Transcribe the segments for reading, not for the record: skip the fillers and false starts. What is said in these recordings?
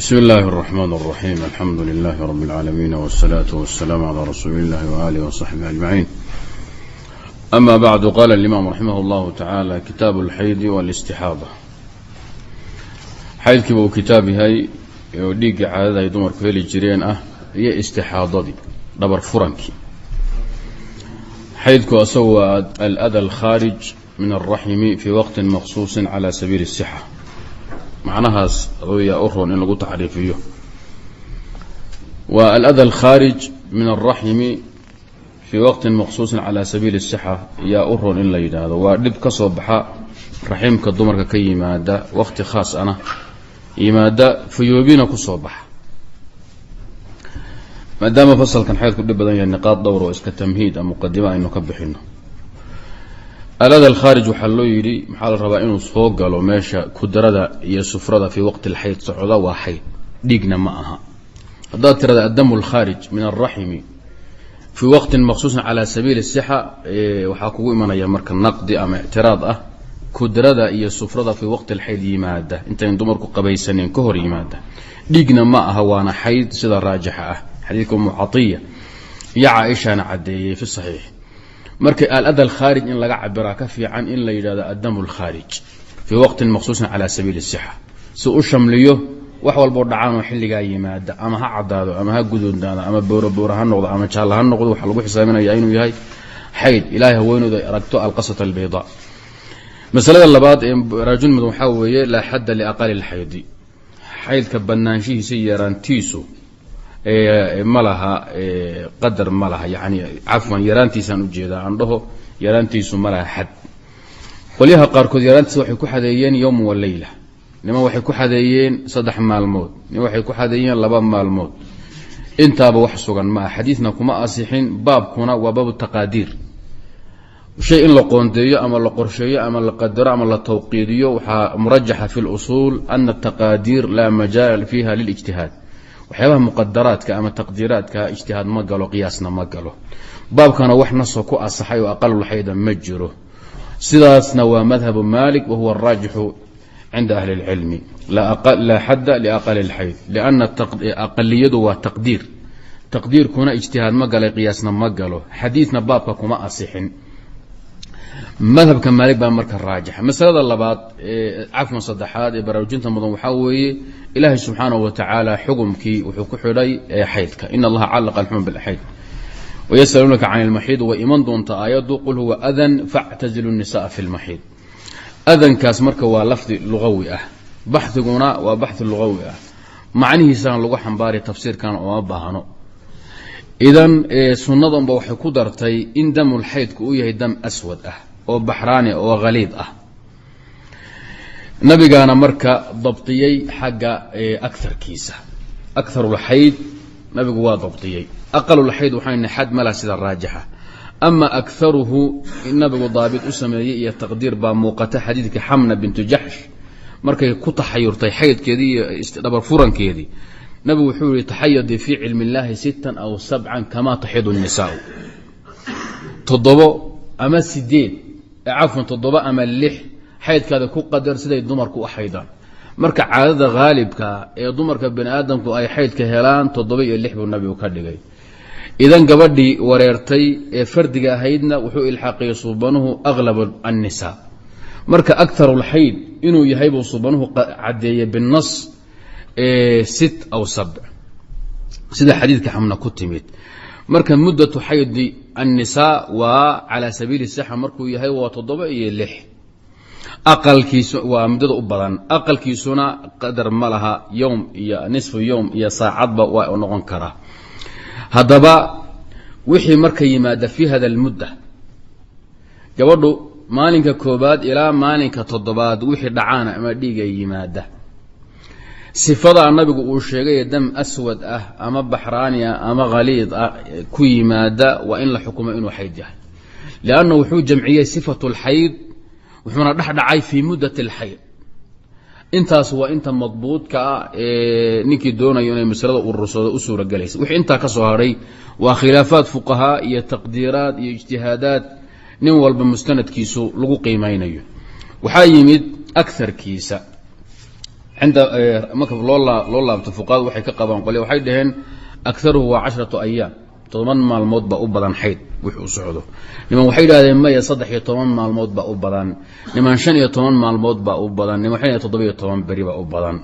Bsm اllahi الرحmn الرaxيm, alxamdu لlh rb اlcaalamiin wالslaaة wالsalaam عlى rasuuli اllahi وalih وصaxbih aجmaciin, ama bعdu. Qala اlimam raximah اllahu taعalى: kitaab اlxaydi wاlاstixaada. Xaydkiiba uu kitaab yahay oo dhiiggii caadada ay dumarku heli jireen ah iyo istixaadadii, dhabar furankii. Xaydku asagu waa alأda alkhaarij min الraximi fi waqti maqsuusi clى sabiili الصxa. Macnahaas yaa u roon in lagu tacriifiyo: waa alأda alkhaarij min الraximi fii waqtin maqsuusin calى sabiili الصxa yaa u roon in la yidhaahdo. Waa dhib ka soo baxa raximka dumarka ka yimaada, waqti khaas ana yimaada, fayoobina ku soo baxa. Maadaama fasalkan xaydku dhib badan yahay, niqaad dhowr oo iska tamhiid a muqadima aynu ka bixino. Alada alkhaarij waxaa loo yidhi, maxaa la rabaa inuu soo galo meesha kudrada iyo sufrada fii waqti alxayd socda? Waa xayd, dhiigna ma aha. Haddaad tirada addamu alkhaarij min alraximi fii waqtin maqsuusin calaa sabiili sixa, waxaa kugu imanaya marka naqdi ama ictiraad ah: kudrada iyo sufrada fii waqti alxayd yimaada, intayn dumarku qabaysanin ka hor yimaada, dhiigna ma aha, waana xayd sida raajixa ah. Xadiidka Umu Catiya iyo Caaishana caddeeyey fi saxiix. Marka alada alkhaarij in laga cabiraa ka fiican in la yidhahdo addamu alkhaarij fii waqtin maqsuusin calaa sabiili sixa, si u shamliyo wax walboo dhacaan oo xilligaa yimaada, ama ha caddaado ama ha guduudnaado ama boora boora ha noqdo ama jaalla ha noqdo, waxaa lagu xisaaminaya inuu yahay xayd ilaahay haweenoodu ay aragto alqasat albayda. Masalada labaad ee baraarujin mudan waxaa weeye: laa xadda liaqali lxaydi. Xaydka banaanshihiisa iyo yaraantiisu ma laha qadar, ma laha, yani cafwan, yaraantiisaan ujeedaa, aan dhaho yaraantiisu ma laha xad. Qolyaha qaarkood yaraantiisa waxay ku xadeeyeen yowm wa leyla, niman waxay ku xadeeyeen 3 maalmood, niman waxay ku xadeeyeen 2 maalmood. Intaaba wax sugan ma aha, xadiidna kuma asixin. Baabkuna waa baabu taqaadiir, shay in la qoondeeyo ama la qorsheeyo ama la qadaro ama la tawqiidiyo. Waxaa murajaxa fi lusuul ana ataqaadiir laa majaal fiiha lilijtihaad. Waxyaabaha muqadaraadka ama taqdiiraadka ijtihaad ma galo, qiyaasna ma galo. Baabkana wax nasoo ku asaxay oo aqalulxayda ma jiro. Sidaasna waa madhabu Malik, wahuwa araajixu cinda ahli اlcilmi. Laa xadda liaqali اlxayd lianna aqaliyadu waa taqdiir, taqdiirkuna ijtihaad ma galay, qiyaasna ma galo, xadiidna baabka kuma asixin. Madhabka Maalik baa marka raajixa. Masalada labaad ee, cafwan, saddexaad ee baraarujinta mudan waxaa weeye: Ilaahay subxaanahu wa tacaala xukumkii wuxuu ku xidhay xaydka. In Allaha callaqa alxukm bilxayd. Wayasaluunaka can ilmaxiid, way iman doonta aayaddu. Qul huwa adan factazilu الnisaءa fi lmaxiid. Adankaas marka waa lafdi lugawi ah, baxiguna waa baxi lugawi ah, macnihiisana lagu xambaari, tafsiirkana uma baahno. Idan sunnada unba waxay ku dartay in damul xaydku uu yahay dam aswad ah oo baxraani oo khaliid ah. Nabigaana marka dabtiyey xagga akarkiisa. Akarulxayd nabigu waa dabtiyey. Aqalulxayd waxayna xad ma laha sida raajixa, ama akaruhu in nabigu daabit u sameeyey iyo taqdiir baa muuqata. Xadiidka Xamna bintu Jaxsh markay ku taxayurtay xaydkeedii iyo dhabar furankeedii, nabigu wuxuu yihi: taxayadii fii cilmi illaahi sittan aw sabcan kamaa taxidu nisaau. Toddobo ama sideed, cafwan, 7 ama 6 xaydkaada ku qadar siday dumarku u xaydaan. Marka caadada haalibka ee dumarka bani aadamku ay xaydka helaan 7 iyo 6 buu nabigu ka dhigay. Idan gabadhii wareertay ee fardiga ahaydna wuxuu ilxaaqiyey suubanuhu aglab annisaa. Marka akarulxayd inuu yahay buu suubanuhu caddeeyey binas, sit aw sabc, sida xadiidka Xamna ku timid. Marka muddatu xaydi annisaa waa calaa sabiili sixa markuu yahay waa 7 iyo 6. Aqalkiisu waa muddada u badan, aqalkiisuna qadar ma laha, yowm iyo nisfu yowm iyo saacadba waa noqon karaa. Haddaba wixii marka yimaada fi hada almudda, gabadhu maalinka koobaad ilaa maalinka toddobaad wixii dhacaana ama dhiiga yimaada, sifadaa nabigu uu sheegay, dam aswad ah ama baxraani ah ama khaliid ah ku yimaada, waa in la xukumo inuu xayd yahay, lianna wuxuu jamciyey sifatu lxayd, wuxuuna dhex dhacay fii muddat alxayd. Intaas waa inta madbuudka ah ee ninkii doonayo inay masalada urursado u suuragelaysa. Wixii intaa ka soo hadhay waa khilaafaad fuqahaa iyo taqdiiraad iyo ijtihaadaad nin walba mustanadkiisu lagu qiimaynayo. Waxaa yimid akarkiisa. Cinda marka loo laabto fuqahadu waxay ka qabaan qolya, waxay dhaheen akaruhu waa 10 ayaam, 10 maalmood baa u badan xayd wix uu socdo. Niman waxay yidhahdeen maya, 13 maalmood baa u badan. Niman 15 maalmood baa u badan. Niman waxay 17 beri baa u badan.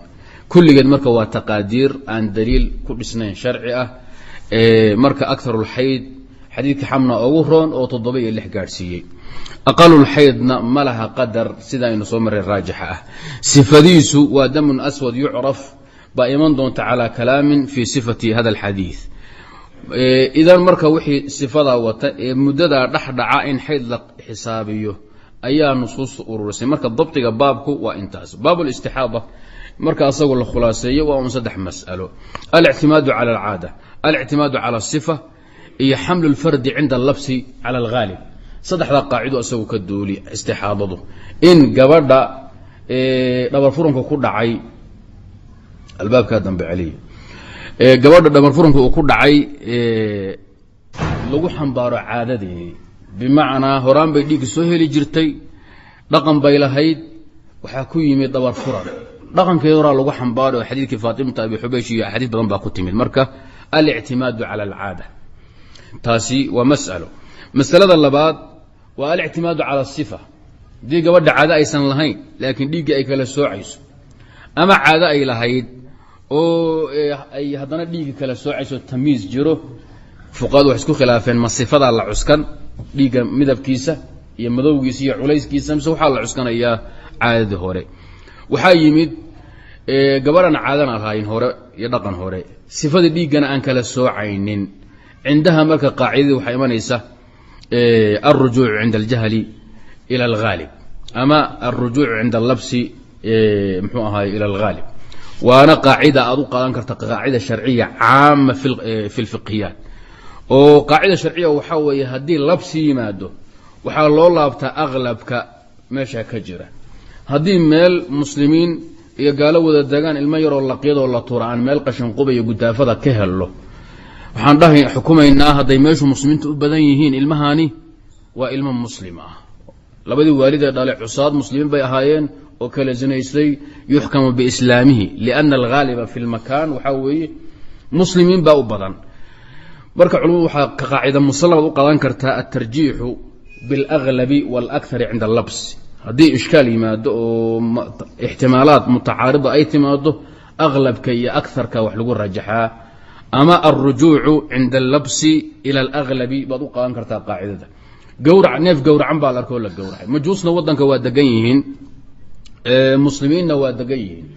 Kulligeed marka waa taqaadiir aan daliil ku dhisnayn sharci ah. Marka akarulxayd xadiidka xamna ugu roon oo 7 iyo 6 gaadhsiiyey. Aqalulxaydna ma laha qadar, sida aynu soo marray raajixa ah. Sifadiisu waa damun aswad yucraf baa iman doonta calaa kalaamin fii sifati hada alxadiid. Idan marka wixii sifadaa wata ee muddadaa dhexdhaca in xayd la xisaabiyo ayaa nusuusta ururisay. Marka dabdiga baabku waa intaas. Baab listixaada marka asagoo la khulaaseeyo waa un saddex mas'alo: alictimaadu cala alcaada, alictimaadu cala asifa, iyo xamlu lfardi cinda allabsi cala alghaalib. Saddexdaa qaacido isagu ka duuli istixaadadu. In gabadha dhabar furanka ku dhacay, albaabkaa dambe celiya, gabadha dhabar furanka uu ku dhacay lagu xambaaro caadadeedii, bimacnaa horaan bay dhiigga soo heli jirtay, dhaqan bay lahayd, waxaa ku yimid dhabar furan, dhaqankeeda horaa lagu xambaaro oo xadiidkii Faatimata Abi Xubaysh iyo axaadiis badan baa ku timid. Marka alictimaadu cala alcaada, taasi waa mas'alo. Masalada labaad waa alictimaadu cala asifa. Haddii gabadha caado aysan lahayn laakiin dhiiggii ay kala soocayso, ama caado ay lahayd oo ay haddana dhiiggi kala soocayso, tamyiis jiro, fuqahadu waxay isku khilaafeen: ma sifadaa la cuskan, dhiigga midabkiisa iyo madowgiisa iyo culayskiisa, mise waxaa la cuskanayaa caadadii hore? Waxaa yimid gabadhan caadana lahayn hore iyo dhaqan hore, sifadii dhiiggana aan kala soocaynin. Cindaha marka qaacidadii waxaa imanaysa alrujuucu cinda aljahli ila alghaalib, ama alrujuucu cinda allabsi, muxuu ahaay, ila alghaalib. Waana qaacida aad u qaadan karta qaacida sharciya caama fi lfiqhiyaat, oo qaacida sharciya waxaa weeye haddii labsi yimaado waxaa loo laabtaa aqlabka meesha ka jira. Haddii meel muslimiin iyo gaalo wada degaan, ilmo yaroo laqyadoo la tuura aan meel qashin quba iyo gudaafada ka hello, waxaan dhahay xukumaynaa hadday meeshu muslimiinta u badan yihiin ilmahani waa ilmo muslim ah. Labadii waalidee dhalay cusaad muslimiin bay ahaayeen oo kala zinaystay, yuxkamu biislaamihi liana alghaaliba fi lmakaan waxaa weeye muslimiin baa u badan. Marka culimadu waxaa ka qaacida musallamaad u qadan kartaa altarjiixu biاlaglabi wاlakari cinda allabs. Haddii ishkaal yimaado oo ixtimaalaad mutacaarida ay timaado, aglabka iyo akarka wax lagu rajaxaa, ama alrujuucu cinda allabsi ila alaglabi baad u qadan kartaa qaacidada. Gawrac neef gowracan baa la arkoo la gowracay. Majuusna waddanka waa degan yihiin, muslimiinna waa degan yihiin.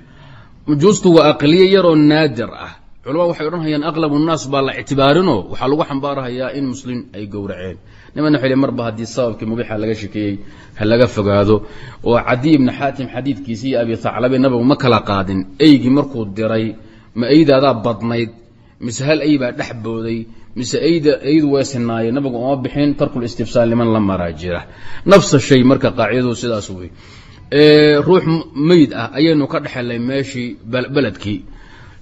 Majuustu waa aqliye yaroo naadir ah. Culamada waxay odhanhayaan aqlabu nnaas baa la ictibaarinoo waxaa lagu xambaarahayaa in muslim ay gowraceen. Nimana waxay marba haddii sababkii mubiixa laga shekeeyey ha laga fogaado. Oo Cadiy ibni Xaatim xadiidkiisi iyo Abi Thaclabi nabigu ma kala qaadin eygii markuu diray, ma eydaadaa badnayd mise hal ey baa dhex booday mise eyda eydu way sinaayeen? Nabigu uma bixin, tarkul istifsaal niman la maraa jira. Nafsa shay marka qaacidadu sidaas wey. Ruux meyd ah ayaynu ka dhexelay meeshii beledkii.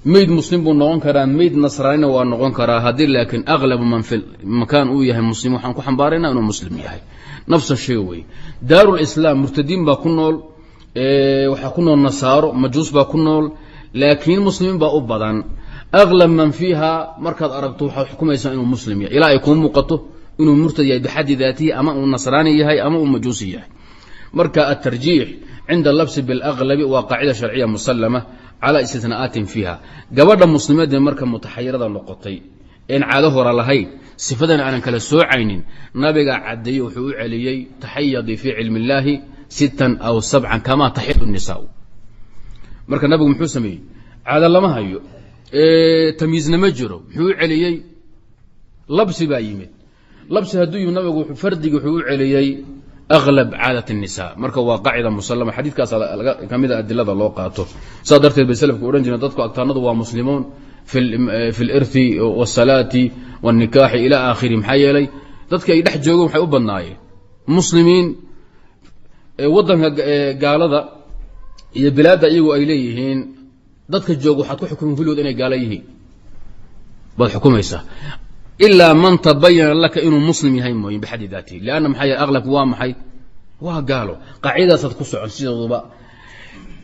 Meyd muslim buu noqon karaa, meyd nasraanina waa noqon karaa. Haddii laakiin aqlabu man fi makaan uu yahay muslim, waxaan ku xambaarayna inuu muslim yahay. Nafsa shay wey. Daarulislaam murtadiin baa ku nool, waxaa ku nool nasaaro, majuus baa ku nool, laakiin muslimiin baa u badan. Aqlab man fiiha markaad aragto waxaad xukumaysaa inuu muslim yahay, ilaa ay kuu muuqato inuu murtad yahay bixaddi daatihi, ama uu nasraani yahay, ama uu majuusi yahay. Marka atarjiix cinda labsi bilaqlabi waa qaacida sharciya musallama calaa istitnaa'aatin fiiha. Gabadha muslimeedee marka mutaxayirada noqotay een caado hora lahayn, sifadana aanan kala soocaynin, nabigaa caddeeyey, wuxuu u celiyey: taxayadii fii cilmi illaahi sittan aw sabcan kamaa taxidu nisaa. Marka nabigu muxuu sameeyey? Caado lama hayo, tamyiizna ma jiro, muxuu u celiyey? Labsi baa yimid. Labsi hadduu yimid, nabigu fardigii wuxuu u celiyey aglab caadat الnisa. Marka waa qaacida musalama, xadiidkaas kamida adilada loo qaato. Saas darteed bay selafku odhan jireen dadku agtaanadu waa muslimuun fi اlirthi wالsalaati wالnikaaxi ila aakhiri. Maxaa yeelay dadka ay dhex joogeen waxay u badnaayeen muslimiin. Waddanka gaalada iyo bilaadda iyagu ay leeyihiin dadka jooga waxaad ku xukumi kulligood inay gaalo yihiin baad xukumaysaa, ilaa man tabayana laka inuu muslim yahay mooyin bixaddi daatihi, lianna maxaa yeele aqlabku waa maxay? Waa gaalo. Qaacidadaasaad ku socon sideeduba.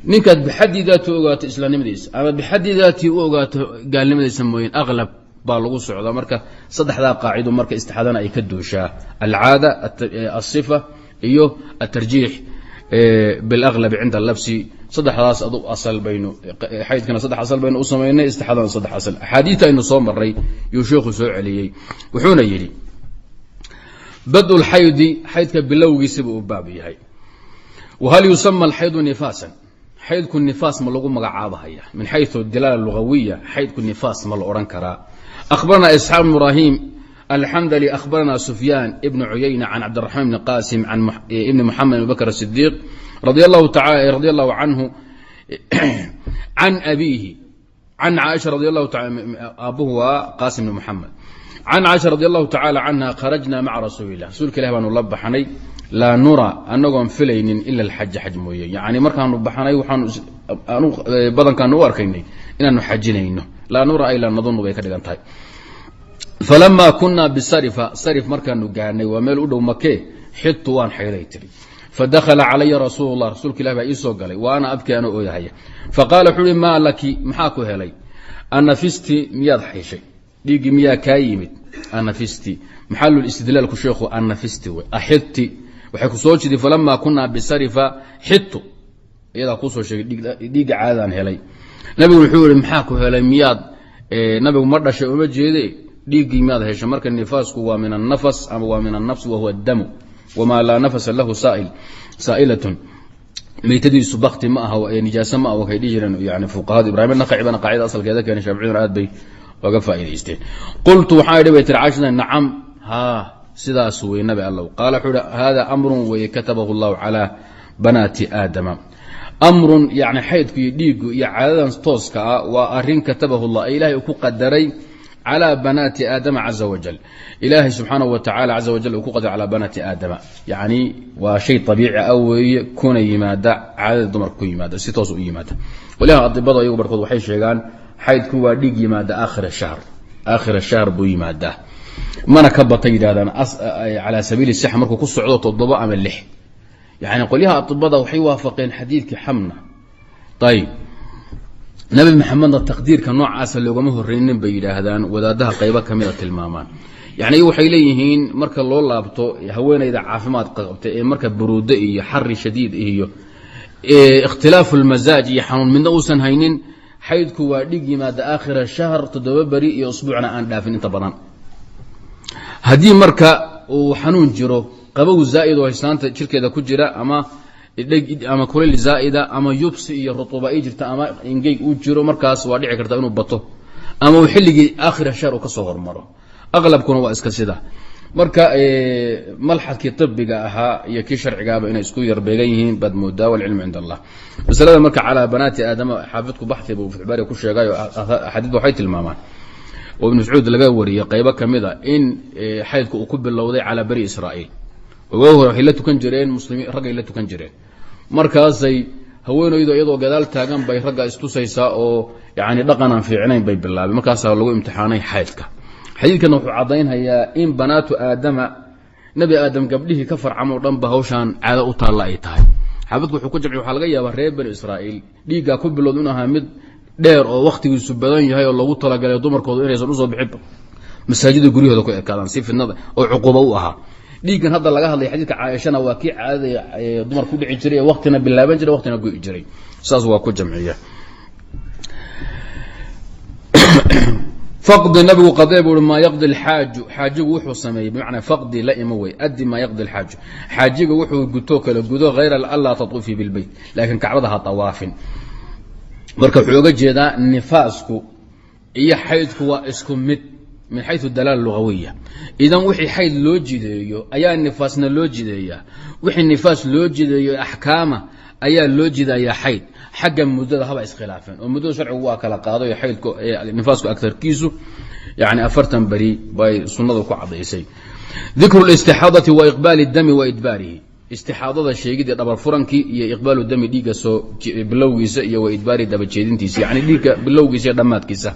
Ninkaad bixaddi daati u ogaato islaamnimadiisa ama bixaddi daatii u ogaato gaalnimadiisa mooyeen, aqlab baa lagu socdaa. Marka saddexdaa qaacido marka istixaadana ay ka duushaa: alcaada, asifa iyo atarjiix bilaqlabi cinda alabsi. Saddexdaas adu asal baynu xaydkana saddex asal baynu u samaynay, istixaadana saddex asal. Axaadiidta aynu soo maray yuu sheikhu soo celiyey, wuxuuna yidhi: bad lxaydi, xaydka bilowgiisiba uu baab yahay. Wahal yusama alxaydu nifaasan? Xaydku nifaas ma lagu magacaabahaya? Min xayu dilaala lugawiya, xaydku nifaas ma la odhan karaa? Akhbarana isxaaq bn ibrahim alxandali, akhbarana sufyaan ibn cuyayna, can cabdiraxmaan bni qasim, can ibni moxamed ibn bakr asidiiq radi allahu canhu, can abiihi, can caaisha radi allahu taala. Aabuhu waa qasim bn moxamed. Can caaisha radi allahu tacala canha: kharajna maca rasuuli illah, rasuulka ilah baanu la baxnay, laa nura, anagoon filaynin, ila alxaja, xaj mooye. Yacni markaanu baxnay waxaanu badankaanu u arkaynay inaanu xajinayno. Laa nura ay laa nadunu bay ka dhigan tahay. Falamaa kunaa bisarifa, sarif markaanu gaarnay, waa meel u dhow makee, xidtu, waan xayday tiri. Fadakhala calaya rasuul lah, rasuulka ilah baa iisoo galay, wa ana abki, anoo ooyahaya. Faqaala, wuxuu uhi: maa laki, maxaa ku helay? Anafisti, miyaad xayshay? Dhiiggii miyaa kaa yimid? Anafisti, maxalulistidlaalku sheekhu anafisti wey. Axidti waxay ku soo jiday falamaa kunaa bisarifa xidtu, iyadaa kuusoo sheegay dhiigga caadadaan helay. Nabigu wuxuu yihi: maxaa ku helay? Miyaad, nabigu ma dhashay uma jeede, dhiiggii miyaad heshay? Marka nifaasku waa min annafas ama waa min annafs, wahuwa damu, wamaa laa nafasa lahu saa'ilatun, meytadiisu bakti ma aha, nijaase ma aha, wakay dhihi jireen yani fuqahadu. Ibrahim naqaci bana qaacida asalkeeda keenay, shaaficiyaduna aad bay oga faa'idaysteen. Qultu, waxaan idhi bay tiri caashada, nacam, haa, sidaas wey, nabi allow. Qaala, wuxuu uhi: hada amrun weye katabahu allahu calaa banaati aadama. Amrun, yani xaydku iyo dhiiggu iyo caadadan tooska ah waa arrin katabahu llah, ee ilahay uu ku qadaray, calaa banaati aadama caza wajal, ilaahay subxaanahu wa tacala caza wajal uu ku qadaray calaa banaati aadama. Yacni waa shay abiici ah weeye, kuna yimaada caadada dumarka ku yimaada, si toos u yimaada. Waliha adibada iyagu barkood waxay sheegaan xaydku waa dhiig yimaada aakhira shahr, aakhira shahr buu yimaadaa, mana ka bata yidhahdaan calaa sabiili sixa markuu ku socdo 7 ama 6. Yani qolyaha adibada waxay waafaqeen xadiidkii Xamna. Ayib, Nabi Maxamedna taqdiirka noocaasa loogama horeynin bay yidhaahdaan wadaadaha qaybo kamida tilmaamaan. Yani waxay leeyihiin marka loo laabto haweeneyda caafimaad qabta ee marka buruudo iyo xari shadiid iyo ikhtilaafu lmasaaj iyo xanuun midna uusan haynin, xaydku waa dhig yimaada aakhira shahr, 7 beri iyo usbuucna aan dhaafin inta badan. Haddii marka uu xanuun jiro, qabow zaa'id oo haysaanta jirkeeda ku jira, ama kulayl zaa'ida, ama yubsi iyo rutuba ay jirta, ama ingeyg uu jiro, markaas waa dhici karta inuu bato ama uu xilligii aakhira shahr uu ka soo hormaro. Aqlabkuna waa iska sida. Marka malxadkii ibiga ahaa iyo kii sharcigaaba inay isku yarbeegan yihiin baad moodaa, walcilmu cind allah. Masalada marka calaa banaati aadama, xaafidku baxi buu fatxbaari ku sheegay. Axaadiid waxay tilmaamaan oo Ibnu Mascuud laga wariyey qaybo kamid a in xaydku uu ku bilowday calaa bani Israa'iil. Oga hore waxay la tukan jireen muslimiin, raggay la tukan jireen. Markaasay haweenaydu iyadoo gadaal taagan bay ragga istusaysaa oo yani dhaqan aan fiicnayn bay bilaabeen. Markaasaa lagu imtixaanay xaydka. Xadiidkana wuxuu caddaynhayaa in banaatu aadama, Nebi Aadam gabdhihii ka farcamo dhan ba hawshaan caado u taalla ay tahay. Xaafidku wuxuu ku jamciy waxaa laga yaabaa reer bani Israa'iil dhiiggaa ku bilowda inuu ahaa mid dheer oo wakhtigiisu badan yahay oo loogu talagalay dumarkoodu inaysan usoo bixin masaajida, guryahooda ku ekaadaan si fidnada oo cuquuba u ahaa. Dhiiggan hadda laga hadlay xadiidka Caaishana waa kii caadada dumar ku dhici jiray ee waktina bilaaban jiray, waktina go'i jiray. Saas waa ku jamciya. Faqdi, nabigu qadee buu i, maa yaqdi alxaaju, xaajigu wuxuu sameeyey, bimacnaa faqdi la ima wey, addi maa yaqdi alxaaju, xaajiga wuxuu guto kale gudo, hayra anlaa tatuufii bilbeyt, laakiin Kacbada ha tawaafin. Marka wuxuu oga jeedaa nifaasku iyo xaydku waa isku mid min xayu dalaala lugawiya. Idan wixii xayd loo jideeyo ayaa nifaasna loo jideeyaa, wixii nifaas loo jideeyo axkaama ayaa loo jidayaa xayd. Xagga muddada haba iskhilaafeen oo muddada sharcigu waa kala qaaday. Xaydku, nifaasku agarkiisu yani 40 beri bay sunnadu ku cadaysay. Dikru listixaadati wa iqbaali dami wa idbaarihi. Istixaadada sheegidii, dhabar furankii, iyo iqbaalu dami, dhiigga soo bilowgiisa, iyo wa idbaari, dabajeedintiisa. Yani dhiigga bilowgiisa iyo dhammaadkiisa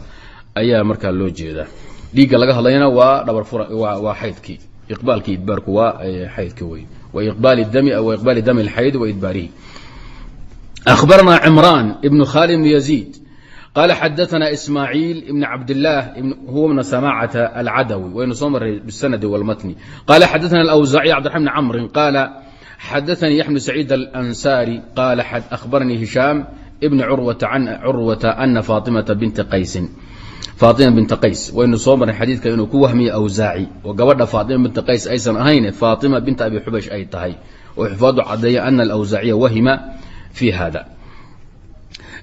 ayaa markaa loo jeedaa. Dhiigga laga hadlayna waa dhabar fura, waa xaydkii. Iqbaalkii idbaarku waa xaydkii wey. Wa iqbaali dami, wa iqbaali dami alxayd wa idbaarihi. Akhbaranaa Cimraan ibnu Khaalid ibnu Yaziid qaala xadaana Ismaaciil ibn Cabdillaah, huwa bna Samaacata Alcadawi, waynu soo maray bisanadi wاlmatni. Qaala xadaana Alawsaaciy Cabdiraxman bn Camrin qaala xadaanii Yaxya bn Saciid Alansaari qaala akhbaranii Hishaam ibni Curwata can Curwata ana Faatimata binti Qaysin, Faatima binta Qays, waynu soo marray xadiidka inuu ku wahmiye Awsaaci oo gabadha Faatima binta Qays aysan ahayn, Faatima binta Abi Xubaysh ay tahay, oo xufaadu caddeeya ana Alawsaaciya wahima fi hada,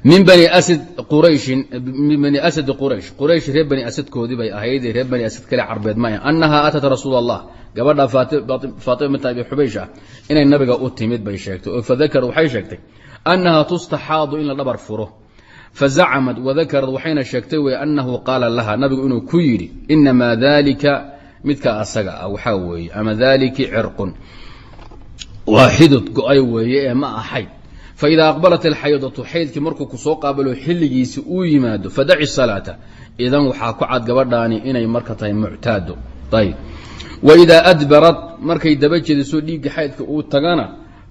min bani asad qurayshin, min bani Asadi Quraysh, Quraysh reer Bani Asadkoodii bay ahayd, reer Bani Asad kale Carbeed ma, annahaa atat Rasuul Allah, gabadha Faatima binta Abi Xubaysh ah inay Nabiga u timid bay sheegtay, oo fadakar waxay sheegtay annahaa tustaxaadu, in la dhabar furo, fazacamad wadakarad, waxayna sheegtay wey annahu qaala laha, Nabigu inuu ku yidhi: inamaa dalika, midka asaga ah waxaa weeye, ama daliki cirqun, waa xidud go-ay weeye ee ma ahayd. Faida aqbalat alxaydatu, xaydkii markuu kusoo qaabalo xilligiisi uu yimaado, fadaci salaata. Idan waxaa ku cad gabadhaani inay marka tahay muctaado. Ayb, waidaa adbarad, markay daba jeediso dhiigga xaydka uu tagana,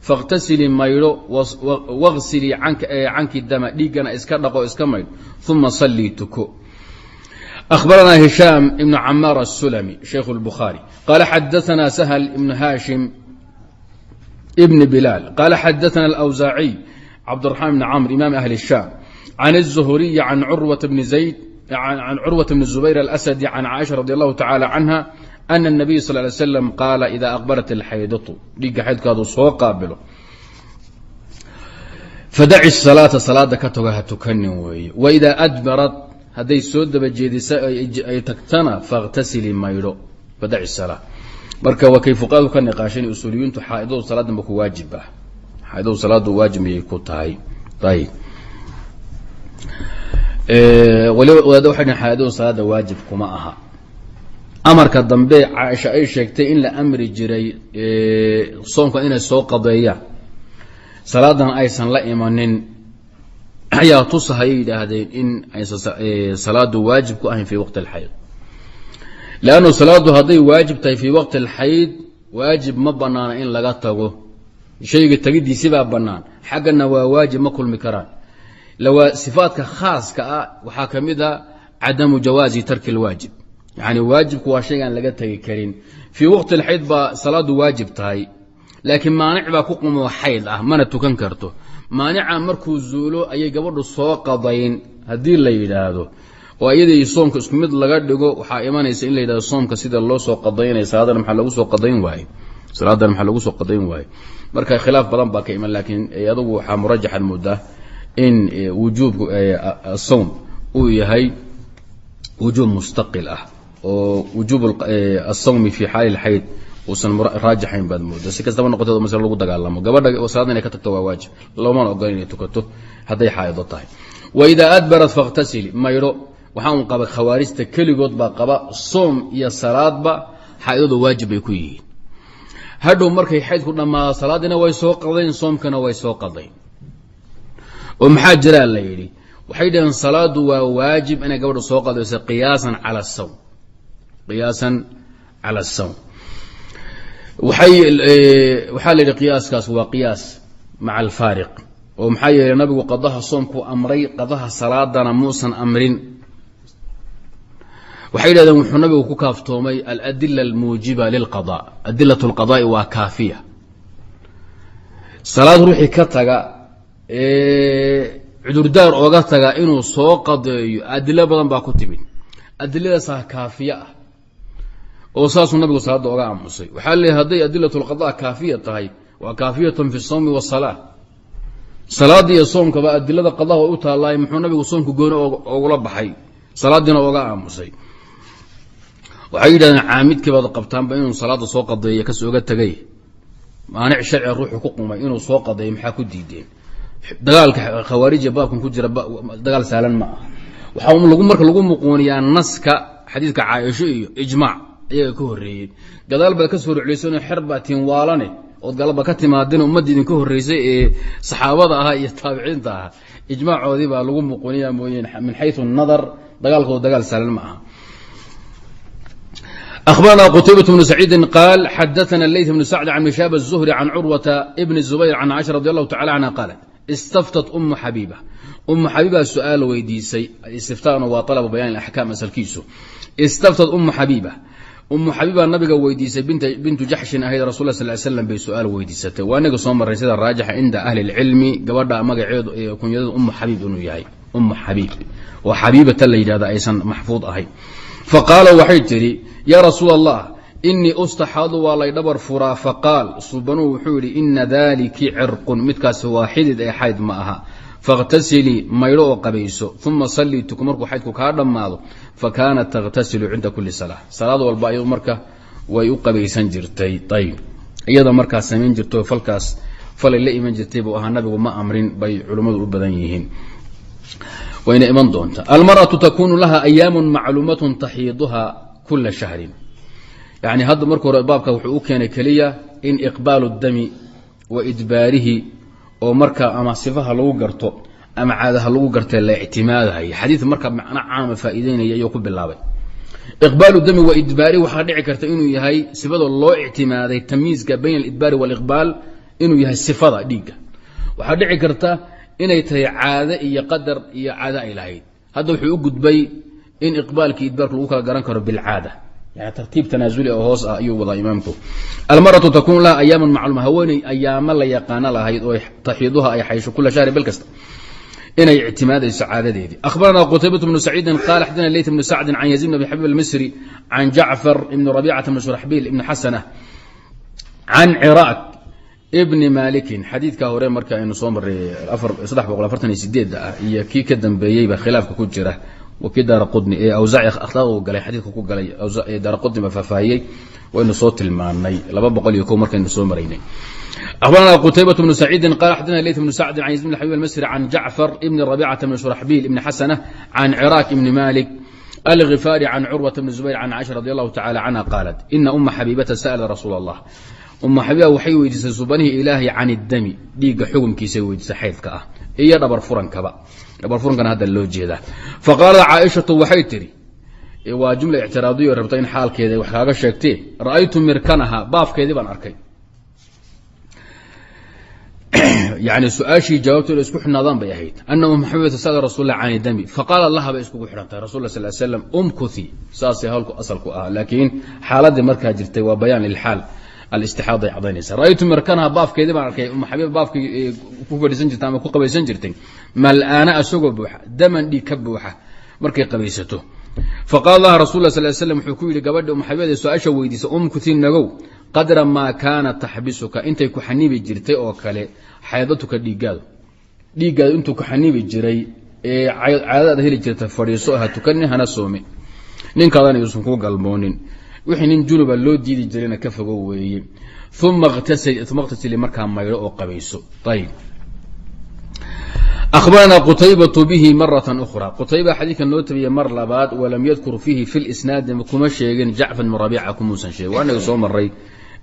fakhtasilii, maydho, waqsilii canki dama, dhiiggana iska dhaqo, iska maydho, uma sallii, tuko. Akhbaranaa Hishaam ibnu Camaar asulami shaykhu اlbukhaari qaala xadaanaa Sahl ibnu Haashim ibn Bilaal qaala xadaana Alawsaaciy Cabdiraxmaan bn Camr imaam ahli الshaam can الzuhriyi can curwata bni zayd can Curwata bni Zubayr alasadi can Caaisha radi allahu tacala canha ana الnabiy sal ly slam qaala: ida aqbalat alxaydatu, dhiigga xaydkaadu soo qaabilo, fadaci salaata, salaada ka tago, ha tukanin weeye. Waidaa adbarat, hadday soo daba jeedisa ay tagtana, fakhtasilii, maydho, fadaci salaa. Marka waa kay fuqahadu ka niqaasheen usuuliyiintu, xaaidadu salaada ma ku waajib ah? Xaaidadu salaadu waajib miyay ku tahay? Ayib, waliba wadaada waxay dhhen xaaidadu salaada waajib kuma aha. Amarka dambe Caaisha ay sheegtay in la amri jiray soomka inay soo qadeeyaan, salaadan aysan la imanin, ayaa tusahayay yidhaahdeen in aysan salaadu waajib ku ahayn fi waqti alxayd, leannu salaadu hadday waajib tahay fii waqti alxayd, waajib ma banaana in laga tago. Shayga tegidiisi baa bannaan, xaggana waa waajib, ma kulmi karaan. Sifaadka khaaska ah waxaa ka mid a cadamu jawaazi tarki اlwaajib, yani waajibku waa shaygaan laga tegi karin. Fii waqti alxayd baa salaadu waajib tahay, laakiin maanic baa ku qumoo xayd ah, mana tukan karto. Maanica markuu zuulo ayay gabadhu soo qadayn haddii la yidhaahdo, oo iyadii soomka isku mid laga dhigo, waxaa imanaysa in la yidhahdo soomka sida loo soo qadaynaya salaadana maxaa lagu soo qadayn waaye? Salaadana maxaa lagu soo qadayn waaye? Marka khilaaf badan baa ka iman, laakiin adugu waxaa murajaxan moodaa in wujuubku asawm uu yahay wujuub mustaqil ah, oo wujuub asawmi fi xaali lxayd uusan raajaxayn baad mooda. Si kastaba noqoteed, masle lagu dagaalamo, gabadha salaada inay ka tagto waa waajib, loomana ogola inay tukato hadday xaa'ido tahay. Waidaa adbarat fakhtasili, maydho. Waxaa un qaba khawaarijta keligood baa qaba soom iyo salaadba xaaidadu waajib bay ku yihiin. Hadhow markay xaydku dhammaado salaadiina way soo qadayn, soomkana way soo qadayn. Oo maxaa jiraa la yidhi? Waxay dhaheen salaadu waa waajib inay gabadhu soo qadayso qiyaasan cala asawm, qiyaasan cala asawm. Waxay waxaa la yidhi qiyaaskaas waa qiyaas maca alfaariq, oo maxaa yeelay Nabigu qadaha soomkuu amray, qadaha salaadana muusan amrin. Waxay yidhahdeen wuxuu Nabigu ku kaaftoomay aladila almuujiba lilqada, adilat lqada'i waa kaafiya. Salaad ruuxii ka taga cudurdaar ooga taga inuu soo qadeeyo adilo badan baa ku timid, adiladaasaa kaafiye ah, oo saasuu Nabigu salaadda oga aamusay. Waxaa leeyahy hadday adilat lqada kaafiya tahay, waa kaafiyatun fi sawmi wasalaa, salaada iyo soomkaba adilada qadaha way u taalaay, muxuu Nabigu soomka gooni ogula baxay, salaadiina oga aamusay? Waxay yidhahdeen caamidkii baad qabtaanba inuu salaada soo qadeeyo kas oga tegay, maanic sharciga ruuxu ku qumay inuu soo qadeeyo, maxaa ku diideen? Dagaalka khawaarijiya baabkan ku jira dagaal sahlan ma aha. Waxaa lagu marka lagu muquuniyaa naska xadiidka Caaisho iyo ijmaac iyaga ka horreeyey. Gadaal baad ka soo ruclaysanoo xer baa tiin waalane ood galaba ka timaadeen, ummadda idinka horreysay ee saxaabada ahaa iyo taabiciinta ahaa ijmaacoodii baa lagu muquuniyaa mooyeen, min xayu nadar dagaalkoodu dagaal sahlan ma aha. أخبرنا qتيبة بن سعيidi qاal xadaثna الlyث بن سعد عن مiشhاب الزهري عن curوة بن الزبير عن cائشha رضي الله تعالى عنها qاaلت Istaftat Umu Xabiiba, Umu Xabiiba su-aal weydiisay. Istiftaana waa alabu bayaan axkaam asalkiisu. Istaftat Umu Xabiiba, Umu Xabiiba nabiga weydiisay, bintu Jaxshin ahayd, rasul sal slam bay su-aal weydiisatay. Waa inaga soo maray sida raajixa cinda ahli lcilmi gabadha magaceedu kunyadeedu Umu Xabiib inuu yahay, Umu Xabiib oo Xabiibata la yidhahda aysan maxfuud ahayn. Faqaala, waxay tidhi: "Yaa Rasuul Allah, inii ustaxaadu, waa lay dhabar furaa." Faqaal, subanuu wuxuu yidhi: "Ina daliki cirqun, midkaasi waa xidid ee xayd ma aha. Fakhtasilii, maydho oo qabayso, uma sallii, tuko markuu xaydku kaa dhammaado." Fa kaanat takhtasilu cinda kuli salaa, salaad walba ayadu marka way u qabaysan jirtay. Ayb, iyada markaa samayn jirto falkaas, falay la iman jirtay buu ahaa, nabigu ma amrin bay culimmadu u badan yihiin, wayna iman doonta. Almarأaةu takunu laha ayaamu macluumatun taxiiduha kula shahrin. Yani hadda marka hore baabka wuxuu u keenay keliya in iqbaalu dami wa idbaarihi, oo marka ama sifaha lagu garto ama caadaha lagu gartee la ictimaadahay. Xadiid marka macno caama faa'iideynaya ayuu ku bilaabay. Iqbaalu dami wa idbaarihi waxaa dhici karta inuu yahay sifada loo ictimaaday tamyiizka bayna alidbaari waaliqbaal, inuu yahay sifada dhiigga. Waxaa dhici karta inay tahay caade iyo qadar iyo caade ay lahayd. Hadda wuxuu u gudbay in iqbaalki idbaarka lagu kala garan karo bilcaada, yani tartiib tanaasuli oo hoos ah ayuu wadaa imaamku. Almaratu takunu laha ayaaman macluuma, haweeney ayaamo la yaqaano lahayd oo taxiiduha ay xaysho kula shahri, bil kasta inay ictimaadayso caadadeedii. Akhbarana qutaybatu bnu saciidin qala xadana leyt bnu sacdin can yaziid bn abi xabib almisri can jacfar ibni rabicata bni shuraxbiil ibni xasana can ciraaq bni malikin. Xadiidka hore marka aynu soo maray 348 ah iyo kii ka dambeeyeyba khilaafka ku jira waa kii Daara Qudni ee Awsaaci akhlaaq uu galay, xadiidka ku galay Daara Qudni baa faahfaahiyey, waynu soo tilmaanay 201 markaynu soo maraynay. Akhbarana qutaybaة bnu saciidin qala xadana leyt bnu sacdin can yazid bn xabib almisri can jacfar ibni rabicata bni shuraxbiil ibni xasana can ciraaq ibni malik algifaari can curwata bni zubayr can caiشha radi allahu tacala canha qaalat ina uma Xabiibata sa'lat rasuul allah. Uma Xabiiba waxay weydiisay subanihii Ilaahay can iddami, dhiigga xukumkiisay weydiisay xaydka ah iyo dhabar furankaba, dhabar furankana hadda loo jeedaa. Faqaalat Caaishatu, waxay tidhi, waa jumla ictiraadiyo rabta in xaalkeeda wax kaaga sheegtee: "Ra'aytu mirkanaha, baafkeedii baan arkay." Yani su-aashii jawaabtooda isku xidhnaadaan bay ahayd. Ana uma Xabibata sa'ala rasul lah can idami faqaala laha bay iskugu xidhan tahay rasul sal slam: "Umkuthi." Saasay hawlku asalku ahaa, laakiin xaaladii markaa jirtay waa bayaan lilxaal alistixaaday cadaynaysa. "Ra'aytu mirkanaha, baafkeedii baan arkay." Uma Xabiiba baafkii ku fadhiisan jirtay ama ku qabaysan jirtay, mal'aana, asagoo buuxa, daman, dhiig ka buuxa markay qabaysato. Faqaala laha rasul lah sal slam, wuxuu ku yidhi gabadhi Uma Xabiibada su-aasha weydiisa: "Umkuthi, nagow, qadra maa kaana taxbisuka, intay ku xanibi jirtay oo kale, xaydatuka, dhiiggaadu intuu ku xanibi jiray ee caadadaada heli jirta fadhiiso, ha tukanin hana soomin, ninkaadana yuusan ku galmoonin, wixii nin junuba loo diidi jirayna ka fogo weeye. Uma اktasili, markaa maydho oo qabayso." Ayb, akhbarana qutaybatu bihi marata ukhra, Qutayba xadiidka noo tabiyey mar labaad, walam yadkur fiihi fi lisnaadi, kuma sheegin Jacfar bn Rabiica, kumuusan sheegin. Waa inaga soo maray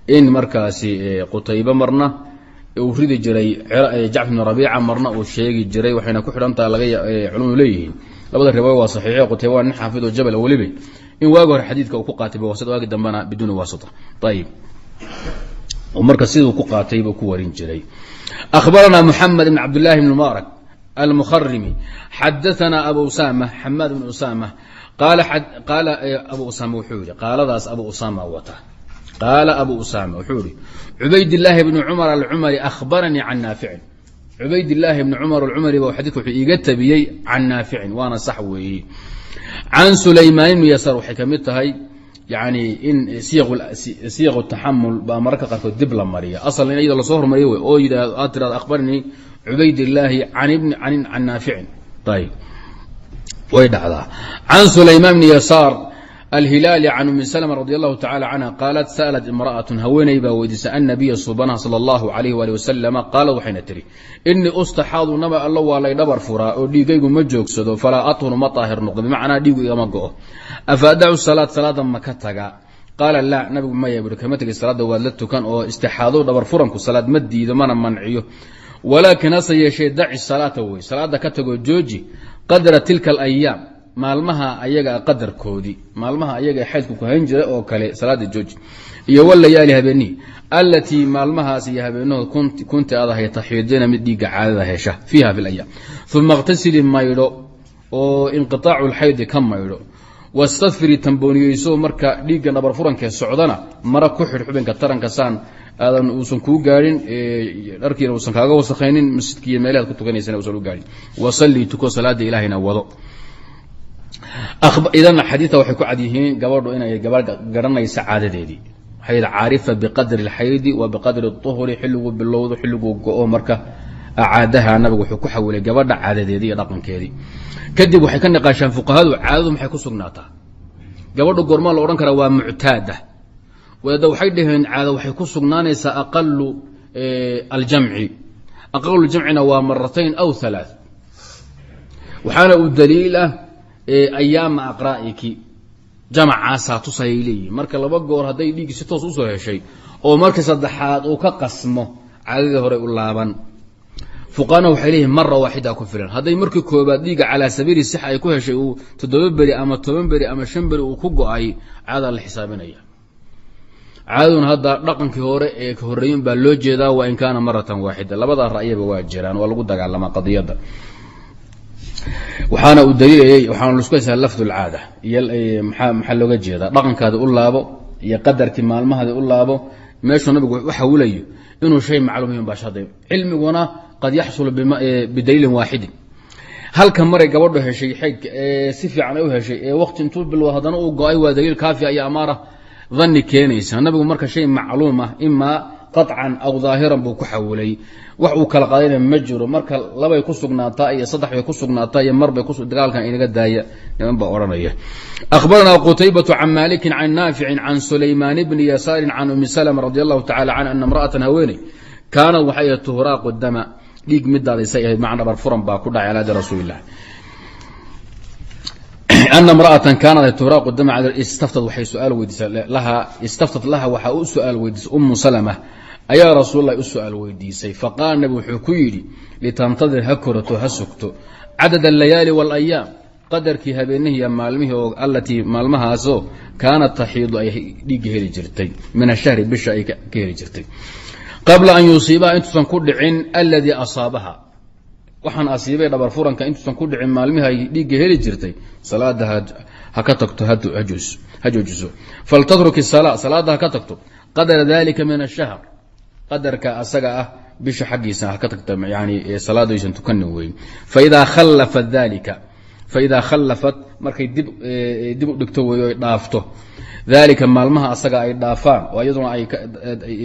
in markaasi Qutaybe marna uu ridi jiray Jacfar bn Rabiica, marna uu sheegi jiray. Waxayna ku xidhan taha laga culumadu leeyihiin labada riwaayo waa saxiixo. Qutayba waa nin xaafid oo jabal, weliba in waagi hore xadiidka uu ku qaatay biwasita, waagi dambena biduuni wasita. Ayib, marka siduu ku qaatay buu ku warin jiray. Akhbarana Muxamed ibn Cabdillahi bn Mubaarak almukharimi xadaثana abu Usama Xamaad bn Usama qaala abu Usama wuxuu yihi, qaaladaas abu Usama wata, qaala abu Usama wuxuu yihi: Cubaydillaahi bni Cumar alcumari akhbaranii can Naaficin. Cubaydillaahi bni Cumar alcumari ba xadidka wuxuu iiga tabiyey can Naaficin, waana sax weeye. Can Sulaymaan ibni Yasaar, waxay ka mid tahay yani in siyaq taxamul baa mararka qaarkood dib la mariya, asal in iyada lasoo hormariyo wey, oo yidhaahdo aad tirahdo akhbaranii Cubaydillaahi can Naaficin. Ayib, way dhacdaa. Can Sulaymaan bni Yasaar alhilaali can Umi Slma radi allahu tacala canha qaalat sa'lat imra'atun, haweeney baa weydiisay annabiya subanaha sala allahu alayh waali wasalama. Qaalad, waxayna tihi: "Inii ustaxaadu, naba allo, waa lay dhabar furaa oo dhiigaygu ma joogsado, falaa athuru, ma daahir noqdo, bimacnaa dhiigu igama go'o. Afa adacu salaad, salaada ma ka taga?" Qaala laa, nabigu maya buui, kama tegay, salaada waad la tukan, oo istixaado dhabar furanku salaad ma diido mana manciyo. Walaakin, hase yeeshee, daci salaata wey, salaada ka tagoo jooji, qadra tilka alayaam. Maalmaha ayaga qadarkoodii, maalmaha ayaga xaydku ku hayn jiray oo kale salaada jooji, iyo walayaali habeenihii, allatii maalmahaas iyo habeenahood kunti aad ahay taxiidina mid dhiigga caadada hesha, fiiha fi layaam. Uma اqtasili, maydho oo inqiaacu lxaydi ka maydho, wastadfiri, tambooniyeyso. Marka dhiigga dhabar furankee socdana mara ku xidh xubinka taranka, saan aadan uusan kuu gaadhin, dharkiina uusan kaaga wasakhaynin, masjidkiiyo meelahaad ku tukanaysana uusan u gaadhin. Wasallii, tuko, salaada ilaahayna wado. Idan xadiidta waxay ku cad yihiin gabadhu inay gabadh garanaysa caadadeedii, waxay caarifa biqadri اlxaydi wa biqadri الطuhri, xilliguu bilowdo, xilliguu go-o. Marka caadaha nabigu wuxuu ku xawilay gabadha caadadeedii iyo dhaqankeedii. Kadib waxay ka niqaashaan fuqahadu caadadu maxay ku sugnaataa, gabadhu goormaa la odhan karaa waa muctaada. Wadaadda waxay dhaheen caado waxay ku sugnaanaysaa aqalu aljamci, aqalu jamcina waa maratayn aw halaaث, waxaana uu daliil ah ayaama aqraa'iki, jamacaasaa tusayay leeyihin. Marka laba goor hadday dhiiggi si toos usoo heshay oo marka saddexaad uu ka qasmo, caadadii hore u laaban. Fuqahana waxay leeyihin mara waaxida ku filan. Hadday markii koobaad dhiigga calaa sabiili sixa ay ku heshay, uu 7 beri ama 10 beri ama 5 beri uu ku go-ay, caadaa la xisaabinaya. Caadaduna hadda dhaqankii hore ee ka horreeyin baa loo jeedaa, wa in kaana maratan waaxida. Labadaa ra'yaba waa jiraan, waa lagu dagaalamaa qadiyadda. Waxaana uu daliilayay, waxaana lasku haysaa lafdu lcaada iyo maxaa looga jeedaa, dhaqankaadi u laabo iyo qadarkii maalmahaadi u laabo. Meeshuu nabigu u xawilayo inuu shay macluum yahin baa shardi, cilmiguna qad yaxsulu bidaliilin waaxidin. Halka maray gabadhu heshay xeydka ee si fiican ay u heshay ee waqti intuu bilowda haddana uu go-ay, waa daliil kaafiya iyo amaara dhanni keenaysa. Nabigu marka shay macluum ah imaa qaطcan aw daahiran buu ku xawilay, wax uu kala qaadayna ma jiro. Marka labay ku sugnaataa iyo saddex bay ku sugnaataa iyo mar bay dagaalkan inaga daaya, niman baa odhanaya. Akhbaranaa qutaybatu can malikin can naaficin can sulaymaan bni yasaarin can umi slma radi allahu tacala canه ana imra'atan haweeney kaanad waxay ahayd tuhraaqu dama, dhiig midaadaysay ahayd, maca dhabar furan baa ku dhacay alaadi rasuuli illah. Ana imra'atan kaanat tuhraaqu dama istaftad, waxay su-aal weydiisay laha, istaftad laha, waxaa u su-aal weydiisay umu salama ayaa rasuululahi u su-aal weydiisay. Faqaala nabi wuxuu ku yidhi: litantadir, ha korato, ha sugto, cadad alayaali waalayaam, qadarkii habeenihii iyo maalmihii oo allatii maalmahaasoo kaanat taxiidu ay dhiigga heli jirtay, min ashahri, bisha ay ka heli jirtay, qabla an yusiibaha, intuusan ku dhicin, aladii asaabaha, waxaan asiibay dhabar furanka intuusan ku dhicin, maalmihi ay dhiigga heli jirtay salaada ha ka tagto, ha joojiso. Faltatruk isala, salaada ha ka tagto, qadra dalika min ashahr, qadarka asaga ah bisha xaggiisa ha ka tagta, yani salaadaysan tukanin weyn. Faidaa khallafat dalika, faidaa khallafat, markay dib u dhigto wey oy dhaafto, dalika maalmaha asaga ay dhaafaan oo iyaduna ay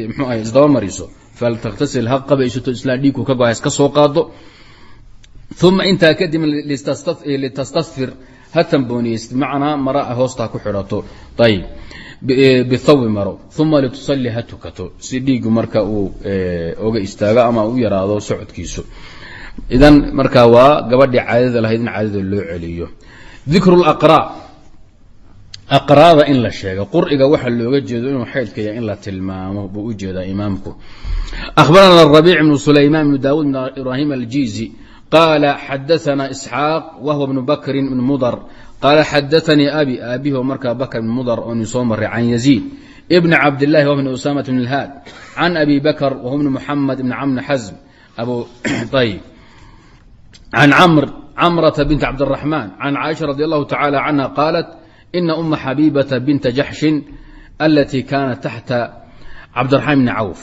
mxuu ahay isdaba mariso, faltakhtasil, ha qabaysato, islaan dhiigku ka go-a iska soo qaado. Uma intaa kadib litastasfir, ha tambooniyeyst, bimacnaa mara hoosta ha ku xidhato, ayib, bithawbi, maro. Uma litusalli, ha tukato, si dhiiggu marka uu oga istaago ama u yaraado socodkiisu. Idan marka waa gabadhii caadada lahayd in caadada loo celiyo. Dikru laqraa, aqraada in la sheego, qur'iga waxa looga jeedo inuu xaydka yahay in la tilmaamo buu u jeedaa imaamku. Akhbarana rabiic bnu sulaymaan bnu daawuud bn ibrahim aljizi qaala xadaثana isxaaq wahwa bnu bakrin bn mudr qaala xadaanii abi, aabihi oo markaa bakr bn mudr oo nin soo maray, can yaziid bni cabdillahi wah bni usamat bn اlhaad can abi bakr wahu bni muxamed bni camr xasm abu ayb can camr camrata bint cabdالraxman can caaisha radi allahu tacala canha qaalat ina uma xabiibata binta jaxshin alatii kaanat taxta cabdiraxmaan bni cawf,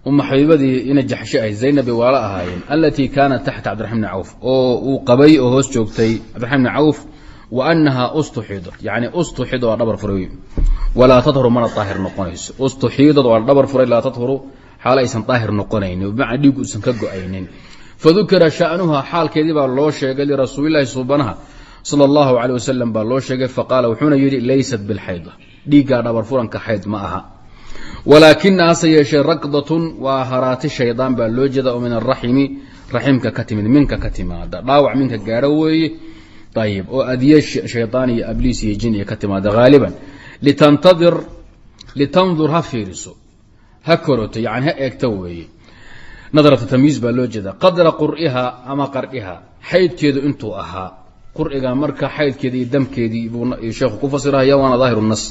uma xabiibadii ina jaxshi ahayd, zaynab bay waala ahaayeen, alatii kaanat taxta cabdiraxman bni cawf, oo uu qabay oo hoos joogtay cabdiraxman bni cawf, wa anaha ustuxiidat, yani ustuxid waa dhabar furay, walaa tadhuru, mana daahir noqonayso. Ustuxiidad waa dhabar furay, laa tadhuru, xaalo aysan daahir noqonaynin, bimacnaa dhiiggu uusan ka go-aynin. Fadukira sha'nuha, xaalkeedii baa loo sheegay, lirasuulilahi suubanaha sala allahu caleyh wasalam baa loo sheegay. Faqaala wuxuuna yidhi: laysat bilxayda, dhiiggaa dhabar furanka xayd ma aha, walaakina hase yeeshee rakdatun, waa haraati shaydaan baa loo jeeda, oo min araximi, raximka ka timid, minka ka timaada, dhaawac minka gaadho weeye, ayib, oo adiye shaydaan iyo abliis iyo jin iyo ka timaada haaliban. Litantadir, litandur, ha fiiriso, ha koroto, yani ha eegto weeye, nadrata tamyiiz baa loo jeeda, qadra qur'iha ama qardhiha, xaydkeedu intuu ahaa. Qur'iga marka xaydkeedii iyo damkeedii buu sheekhu ku fasirahaya, waana daahiru nas.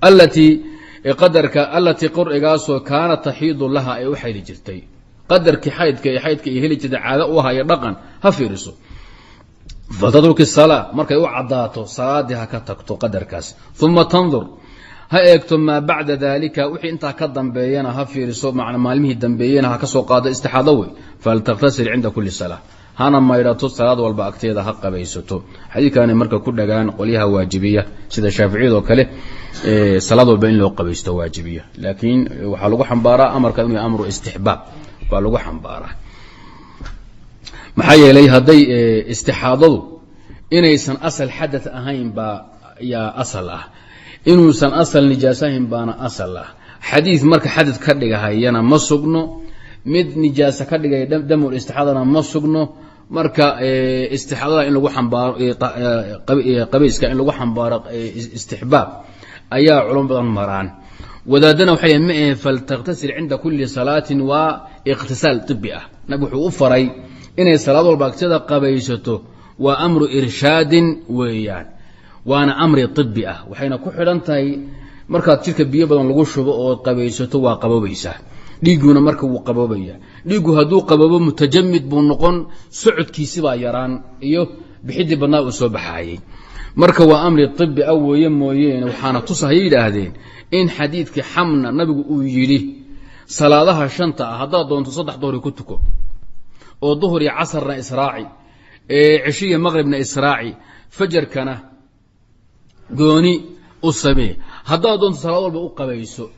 Allatii qadarka, allatii qur'igaasoo kaanat taxiidu laha, ay u xaydi jirtay, qadarkii xaydka ee xaydka ay heli jirtay caado u aha iyo dhaqan ha fiiriso. Fatatruki salaa, markay u caddaato salaadii ha ka tagto qadarkaas. Uma tandur, ha eegto maa bacda dalika, wixii intaa ka dambeeyana ha fiiriso, mana maalmihii dambeeyena ha ka soo qaado istixaado wey. Faltakhtasil cinda kuli salaa, hana maydhato salaad walba agteeda ha qabaysato. Xadiidkaanay marka ku dhagaan qolyaha waajibiya, sida shaaficiyadoo kale, salaad walba in loo qabaysto waajibiya. Laakiin waxaa lagu xambaaraa amarka inuu amru istixbaab baa lagu xambaaraa. Maxaa yeelay hadday istixaadadu inaysan asal xadath ahayn baa yaa asal ah, inuusan asal nijaaso ahayn baana asal ah. Xadiid marka xadad ka dhigahayana ma sugno, mid nijaaso ka dhigaya damul istixaadana ma sugno. Marka istixaadada in lagu xambaaro, qabayska in lagu xambaaro istixbaab ayaa culamo badan maraan. Wadaadana waxay ma ahe, faltakhtasil cinda kuli salaatin waa ikhtisaal ibi ah. Nabig wuxuu u faray inay salaad walba agteeda qabaysato, waa amru irshaadin weeyaan, waana amri ibi ah. Waxayna ku xidhan tahay markaad jidhka biyo badan lagu shubo ood qabaysato, waa qaboobaysaa, dhiigguna marka wuu qaboobaya. Dhiiggu hadduu qaboobo mutajamid buu noqon, socodkiisibaa yaraan iyo bixidii badnaa uu soo baxaayey. Marka waa amri ibi ah weeye mooyeene. Waxaana tusahayay yidhaahdeen in xadiidkii Xamna nabigu uu yidhi salaadaha shanta ah haddaad doonto saddex duhri ku tuko, oo duhur iyo casarna israaci, ceshiya maqribna israaci, fajarkana gooni u samee, haddaad doonto salaad walba u qabayso.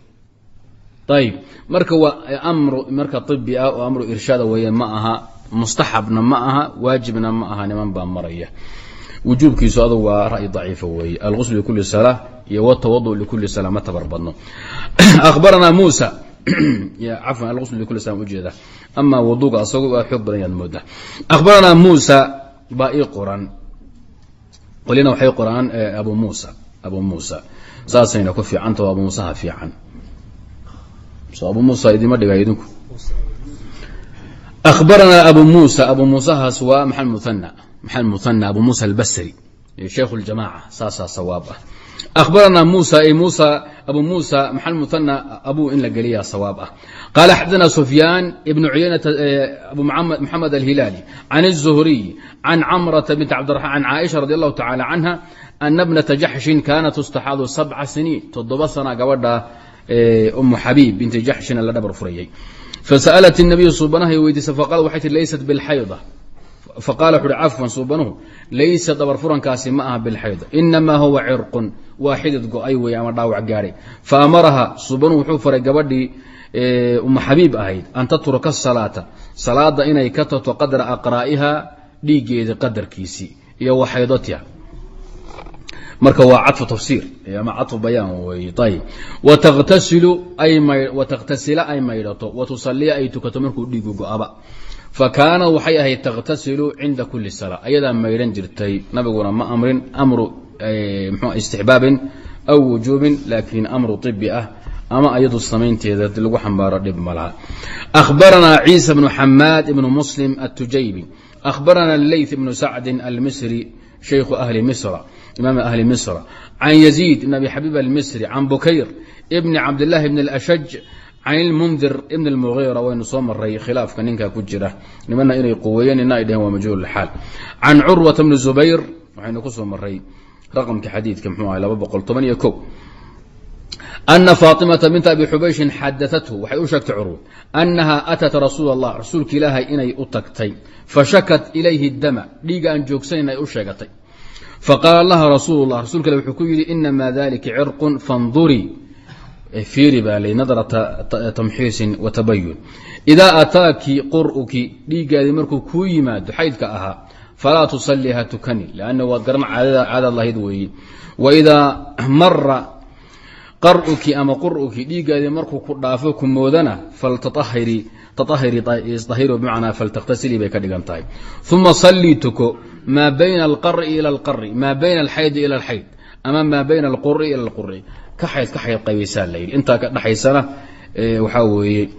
Ayib, marka waa amru marka ibi ah oo amru irshaada weeye, ma aha mustaxabna, ma aha waajibna, ma aha. Niman baa maraya wujuubkiisu, adugu waa ra'yi daciifa weeye. Algusl likuli salaa iyo wtawadu likuli salaa ma tabar badno. Akhbaranaa Muusa, cafwan, algusl likuli sala ujeeda, ama wuduga asagu waa xoog badan yaad moodaa. Akhbaranaa Muusa baa ii qoran, qolina waxay qoraan Abu Muusa. Abu Muusa saasayna ku fiicanta, Abu Muusaha fiican. So Abu Muusa idima dhigay idinku? Akhbaranaa Abu Muusa, Abu Muusahaas waa Maxamed Muhana, Maxamed Muhana, Abu Muusa Albasri, sheikh ljamaca, saasaa sawaab ah. Akhbaranaa Musa, Musa, Abu Muusa Maxamed Muhana, abu in la geliyaa sawaab ah. Qaala xadana Sufyaan ibnu Cuyaynata, Abu Maxamed Alhilaali, can الzuhriy, can Camrata bint Cabdiraxman, can Caaisha radi allahu tacala canha ana bnata Jaxshin kaanat tustaxaadu 7 siniin, 7 sana gabadha Umu Xabiib binti Jaxshina la dhabar furayay. Fasa'alat الnabiy, suubanahay weydiisay, faqala, waxay tihi laysat bilxayda. Faqala, wuxu uhi, cafwan, suubanuhu, laysa, dabar furankaasi ma aha, bilxayda, inamaa huwa cirqun, waa xidid go-ay wey ama dhaawac gaadhay. Fa amaraha, suubanuhu wuxuu faray gabadhii Umu Xabiib ahayd, an tatruka asalaata, salaada inay ka tagto, qadra aqraa'iha, dhiiggeedii qadarkiisii iyo waxaydatiha. Marka waa cadfu tafsiir ama cadfu bayaan weeye. Ayib, watakhtasilu ay watakhtasila, ay maydhato, watusaliya, ay tukato markuu dhiigu go-aba. Fa kaanad, waxay ahayd, takhtasilu cinda kuli salaa, ayadaa maydhan jirtay. Nabiguna ma amrin amru mxu istixbaabin aw wujuubin, laakiin amru ibi ah ama ayadu samaynteeda lagu xambaaro dhib ma laha. Akhbaranaa Ciisa bnu Xamaad ibnu Muslim atujaybi, akhbarana Leyth ibnu Sacdin almisri, shaykhu ahli misra, imaam ahli misra, can Yaziid ibn Abi Xabiib almisri, can Bukayr ibni Cabdillahi bn اlashaj, can ilmundir ibn اlmugiira. Waynu soo maray khilaafka ninkaa ku jira, nimana inay quweeyeen, nina ay dheheen waa majhuul xaal. Can Curwata bni Zubayr waxaynu ku soo maray raqamka xadiidka mxuu ahay 211, ana Faatimata binta Abi Xubayshin xadaathu, waxay u sheegtay Curwa, annaha atat rasuul allah, rasuulka Ilaahay inay u tagtay, fashakat ilayhi dama, dhiiga aan joogsanayn ay u sheegatay. Faqaala laha rasuul lah, rasulka wuxuu ku yidhi, inamaa dalika cirqun, fandurii, fiiri baa lay, nadrata tamxiisin wa tabayun, idaa ataaki qur'uki, dhiiggaadii markuu kuu yimaado xaydka ahaa, falaa tusalli, ha tukani, lanna waad garan caadadaad lahayd weeye. Waidaa mara qar'uki ama qur'uki, dhiiggaadii markuu ku dhaafo ku moodana, faltaahiri, taahiri, isdahiro, bimacnaa faltakhtasilii bay ka dhigan tahay. Uma sallii, tuko, maa bayna alqari ila alqari, maa bayna alxaydi ila alxayd, ama maa bayna alquri ila alquri, ka xayd ka xayd qabaysaa la yidhi. Intaa ka dhaxaysana waxaa weeye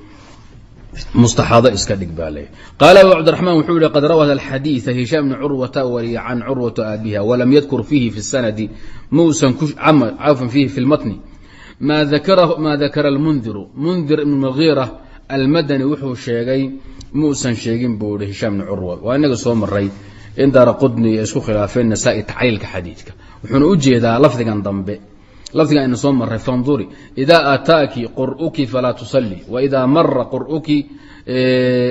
Mustaxaado iska dhig baa leey. Qaala Abu Cabdiraxmaan wuxuu yihi: qad rawaa hada alxadiida Hishaam bni Curwata, wariya can Curwata aabiha, walam yadkur fiihi fi sanadi, muusan cafan, fiihi fi lmatni maa dakara almundiru, Mundir ibn Mugiira Almadani wuxuu sheegay muusan sheegin, buu ihi Hishaam bni Curwa. Waa inaga soo maray in Daara Qudni ay isku khilaafeen Nasaa-i tacliilka xadiidka, wuxuuna u jeedaa lafdigan dambe, lafdigan aynu soo maray: fanduri idaa aataaki qur'uki falaa tusalli, waidaa mara qur'uki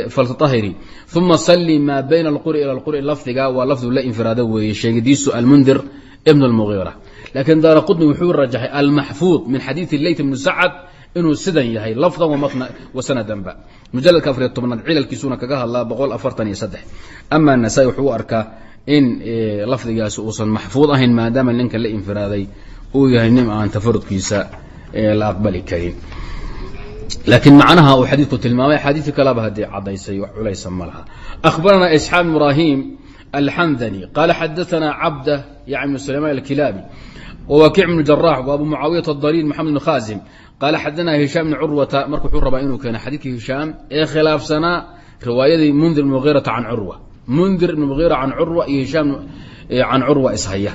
faltatahiri, uma salli maa bayna alquri ila alquri. Lafdiga waa lafdu la infiraado weeye sheegidiisu Almundir ibn اlmugiira, laakiin Daara Qudni wuxuu rajaxay almaxfuud min xadiidi Leyt bni Sacad inuu sidan yahay lafdan wa sanadanba. Mujaladka 14aad cilalkiisuna kaga hadlaa, 143. Ama Nasaa-i wuxuu u arkaa in lafdigaasi uusan maxfuud ahayn, maadaama ninka la infiraaday uu yahay nin aan tafarudkiisa la aqbali karin. Laakiin macnaha uu xadiidku tilmaamay axaadiisi kaleba haddii caddaysay, wax culaysa ma laha. Akhbarana Isxaaq bn Ibrahim Alxandani qaala xadaثana Cabda yani bn Sulayman Alkilaabi, wawakiic bnu Jarax, wa Abu Mucaawiyat Adariir Maxamed bn Khazim, qaala xadana Hishaam bni Curwata. Marka wuxuu rabaa inuu keeno xadiidkii Hishaam ee khilaafsanaa riwaayadii Mundir ibn Mugiirata can Curwa. Mundir ibn Mugiira can Curwa iyo Hishaam can Curwa ishaya.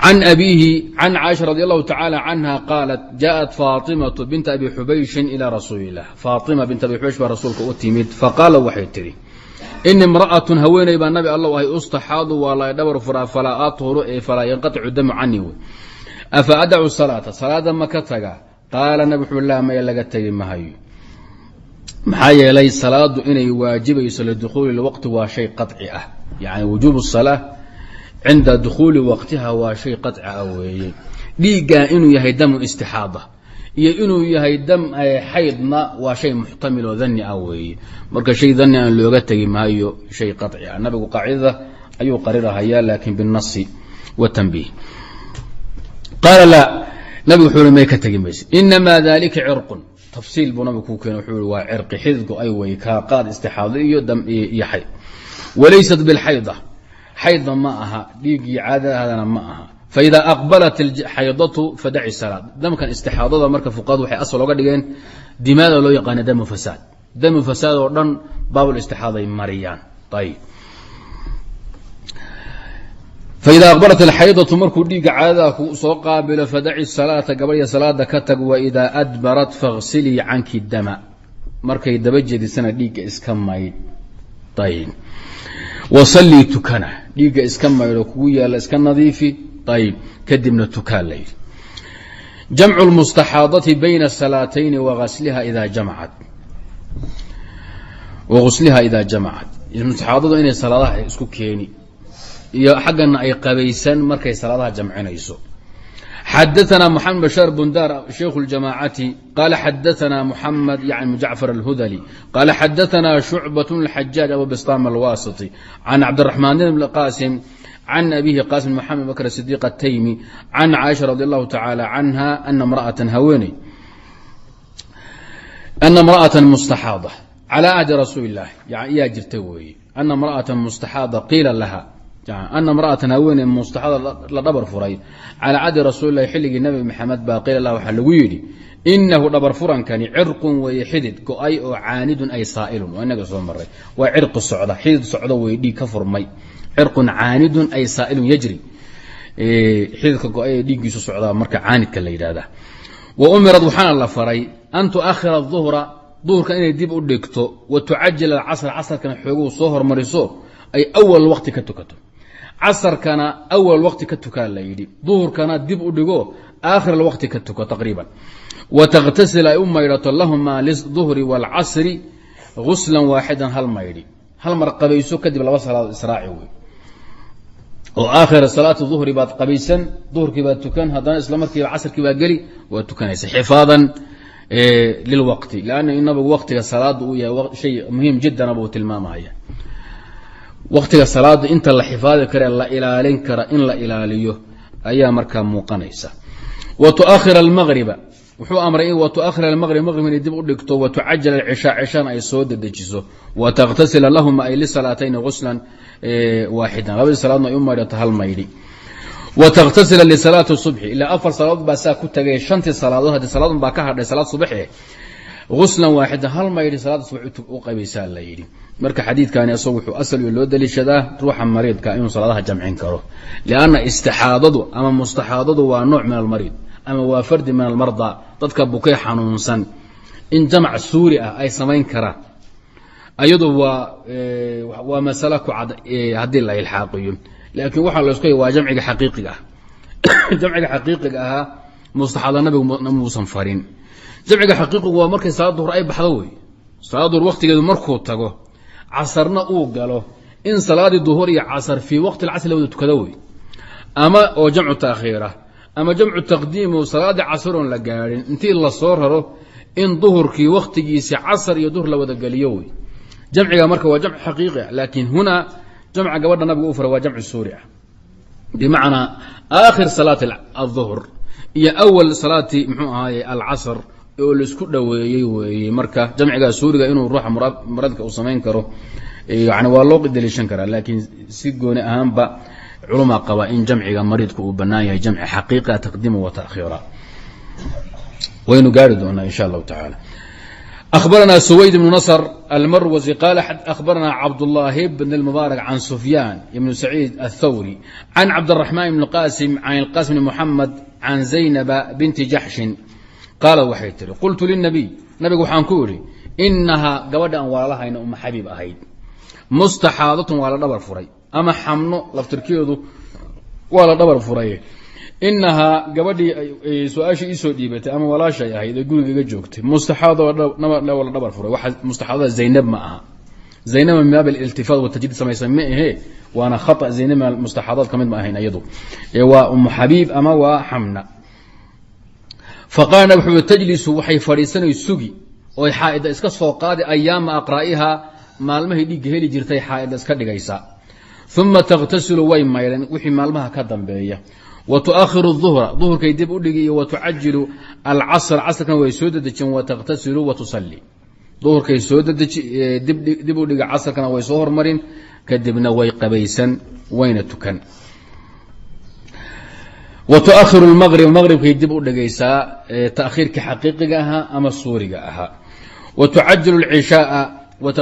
Can abiihi can Caaisha radi allahu tacaala canha qaalat: jaءat Faatimatu binta Abi Xubayshin ilaa rasuuli illah. Faatima bint Abi Xubaysh baa rasuulka u timid. Faqaala, waxay tidhi: ini imra'atun, haweeney baa nabi Allow ahay, ustaxaadu, waa la dhabar furaa, falaa athuru ee falaa yanqaticu damu canii wey, afa adacu salaata, salaada ma ka taga? Qaala nabi wuxuu: laa, maya, laga tegi mahayo. Maxaa yeelay salaadu inay waajibayso lidukhuuli lwaqti waa shay qaطci ah, yani wujuub الsalaa cinda dukhuuli waqtiha waa shay qaطci ah weeye. Dhiiggaa inuu yahay damu istixaada iyo inuu yahay dam xaydna waa shay muxtamil oo dani ah weeye. Marka shay dani aan looga tegi maayo shay qaطci ah. Nabigu qaacidada ayuu qarirahayaa, laakin biالnasi wالtanbiih. Qaala laa, nabigu wuxuu i may ka tegi mayse, inamaa dalika cirqun. Tafsiil buu nabigu kuu keenay. Wuxuu ihi waa cirqi, xidid go-ay wey, kaa qaad istixaado iyo dam iyo xayd. Walaysat bilxayda, xaydna ma aha, dhiiggii caadadaadana ma aha. Faida aqbalat xaydatu fadaci salaad. Damkan istixaadada marka fuqahadu waxay asal oga dhigeen dimaada loo yaqaana damu fasaad. Damu fasaad oo dhan baabulistixaaday mariyaan. Ayib. Faida aqbalat alxaydatu, markuu dhiigga caadada ku soo qaabilo, fadaci salaata, gabadhya salaada ka tag. Waidaa adbarat faغsilii canki dama, markay daba jeedisana dhiigga iska maydh. Ayib. Wasallii, tukana. Dhiigga iska maydho kugu yaalla, iska nadiifi. Ayib, kadibna tukaa la yidhi. Jamcu lmustaxaadati bayna salaatayni waasliha idaa jamacat, wagusliha idaa jamacat. Mustaxaadadu inay salaadaha isku keeni iyo xaggana ay qabaysan markay salaadaha jamcinayso. Xadaثna mxamed bashاr bundar shaykhu اljamاcati qala xadaثna mxamed yani jacfar alhudali qala xadaثna shucbaة اxajaaj abu bistam alwasiti can cabdiraxmaan bn qasim can abihi qasim mxamed bakr sidiq ataymi can caaisha radi allahu tacaala canha ana mraatan, haweeney, ana imra'ata mustaxaada calى ahdi rasuuli اllahi yaa jirta weeye. Ana imra'ata mustaxaada qiila laha, ana imra'atan, haweeney, mustaxaada, la dhabar furay, calaa cahdi rasuuli lahi, xilligii Nabi Maxamed baa, qiila laha, waxaa lagu yidhi: inahu, dhabar furankani, cirqun weeye, xidid go-ay oo caanidun ay saa'ilun. Waa inaga soo maray, waa cirqi socda, xidid socda wey, dhiig ka furmay. Cirqun caanidun ay saa'ilun yajri, xididka go-ay ee dhiiggiisu socdaa marka caanidka la yidhahda. Wa umirad, waxaana la faray, an tu'akhira duhra, duhurka inay dib u dhigto, wa tucajil alcasr, casarkana xooguhu soo hormariso, ay awal waqti ka tukato. Casarkana awal waqti ka tukaa la yidhi, duhurkana dib u dhigo, aakhir alwaqti ka tuko taqriiban. Wa takhtasil, ay u maydhato, lahumaa liduhri waalcasri guslan waaxidan, hal maydhi, hal mar qabayso, kadib laba salaadood israaci wey. Oo aakhira salaati duhri baad qabaysan, duhurkii baad tukan, haddana isla markiiba casrkii baa geli, waad tukanaysa xifaadan lilwaqti, lanna in nabigu waqtiga salaada uu yahay shay muhiim jiddana buu tilmaamaya. Waqtiga salaada inta la xifaadi kare, la ilaalin kara, in la ilaaliyo ayaa markaa muuqanaysa. Wa tuakhira almaqriba, wuxuu amray wa tuakhira almaqrib, maqrib inay dib u dhigto, wa tucajal alcishaa, cishana ay soo dedejiso, wa takhtasila lahuma ay lisalaatayni guslan waaxidan, labadii salaadna ay u maydhato hal maydhi, wa takhtasila lisalaati subxi. Ilaa afar salaadood baa saa ku tagay, shantii salaadood haddii salaadun baa ka hadhay, salaad subaxe. Guslan waaxidan, hal maydhi salaada subax u qabaysaa la yidhi. Marka xadiidkani isagu wuxuu asal iyo loo daliishadaa ruuxa mariidka inuu salaadaha jamcin karo, lianna istixaadadu ama mustaxaadadu waa nooc min almariid ama waa fardi min almardaa, dadka bukay xanuunsan in jamac suuri ah ay samayn karaan. Ayadu waa masale ku cad haddii la ilxaaqiyo, laakiin waxaa la isku waa jamciga xaqiiqiga ah. Jamciga xaqiiqiga ahaa mustaxaada nabigu muusan farin. Jamciga xaqiiqigu waa markay salaad duhur ay baxdo wey, salaad duhur waqtigeedu markuu tago, casarna uu galo, in salaadii duhur iyo casar fii waqti alcasr la wada tukado wey, ama oo jamcu taakhiirah ama jamcu taqdiim, oo salaadii casar oon la gaadhin intii lasoo raro in duhurkii waktigiisi casar iyo duhur la wada geliyo wey. Jamciga marka waa jamc xaqiiqi ah, laakiin hunaa jamca gabadha nabigu u faray waa jamcu suuri ah, bimacnaa aakhir salaati aلduhr iyo awal salaati muxuu ahaaye alcasr oo laisku dhoweeyey weeye. Marka jamcigaa suuriga inuu ruuxa muradka uu samayn karo yani waa loo daliishan karaa, laakiin si gooni ahaanba culuma qaba in jamciga mariidku uu banaan yahay, jamci xaqiiqa, taqdiima wa taakhiira, waynu gaari doonaa in sha allahu tacaala. أخبرنا سويد بن نصر المروزي قال أخبرنا عبد الله بن المبارك عن سفيان بن سعيد الثوري عن عبد الرحمن بن القاسم عن القاسم بن محمد عن زينب بنت جحش قال waxay tihi: قلت للنبي, nabigu waxaan ku idhi, inahaa gabadha aan walaalahayna Uma Xabiib ahayd mustaxaadatun, waa la dhabar furay, ama Xamno laftirkeedu waa la dhabar furay. Inahaa gabadhii su-aashii iisoo dhiibatay ama walaashay ahayd ee gurigaga joogtay mustaxaado, waa la dhabar furay. Waxa mustaxaadada Zaynab ma aha. Zaynab min baab iltifaat watajdiid samaysan ma ahe, waana khata. Zaynab mustaxaadaad kamid ma ahayn iyadu, ee waa Umu Xabiib ama waa Xamna. Faqaala nabig wuxuu: tajlisu, waxay fadhiisanay, sugi oy xaa'ida iska soo qaadi, ayaama aqraa'iha, maalmahay dhiigga heli jirtay xaa'ida iska dhigaysa. Uma takhtasilu, way maydhan wixii maalmaha ka dambeeya. Wa tuakhiru duhra, duhurkay dib u dhigi, iyo wa tucajilu alcasr, casrkana way soo dedejin. Wa takhtasilu wa tusalli, duhurkay soo dedeji, dib u dhigi, casrkana way soo hormarin, kadibna way qabaysan wayna tukan. Wa tuakhiru lmaqrib, maqribkay dib u dhigaysaa, ta'khiirkii xaqiiqiga ahaa ama suuriga ahaa. Wa tucajilu alcishaaa wa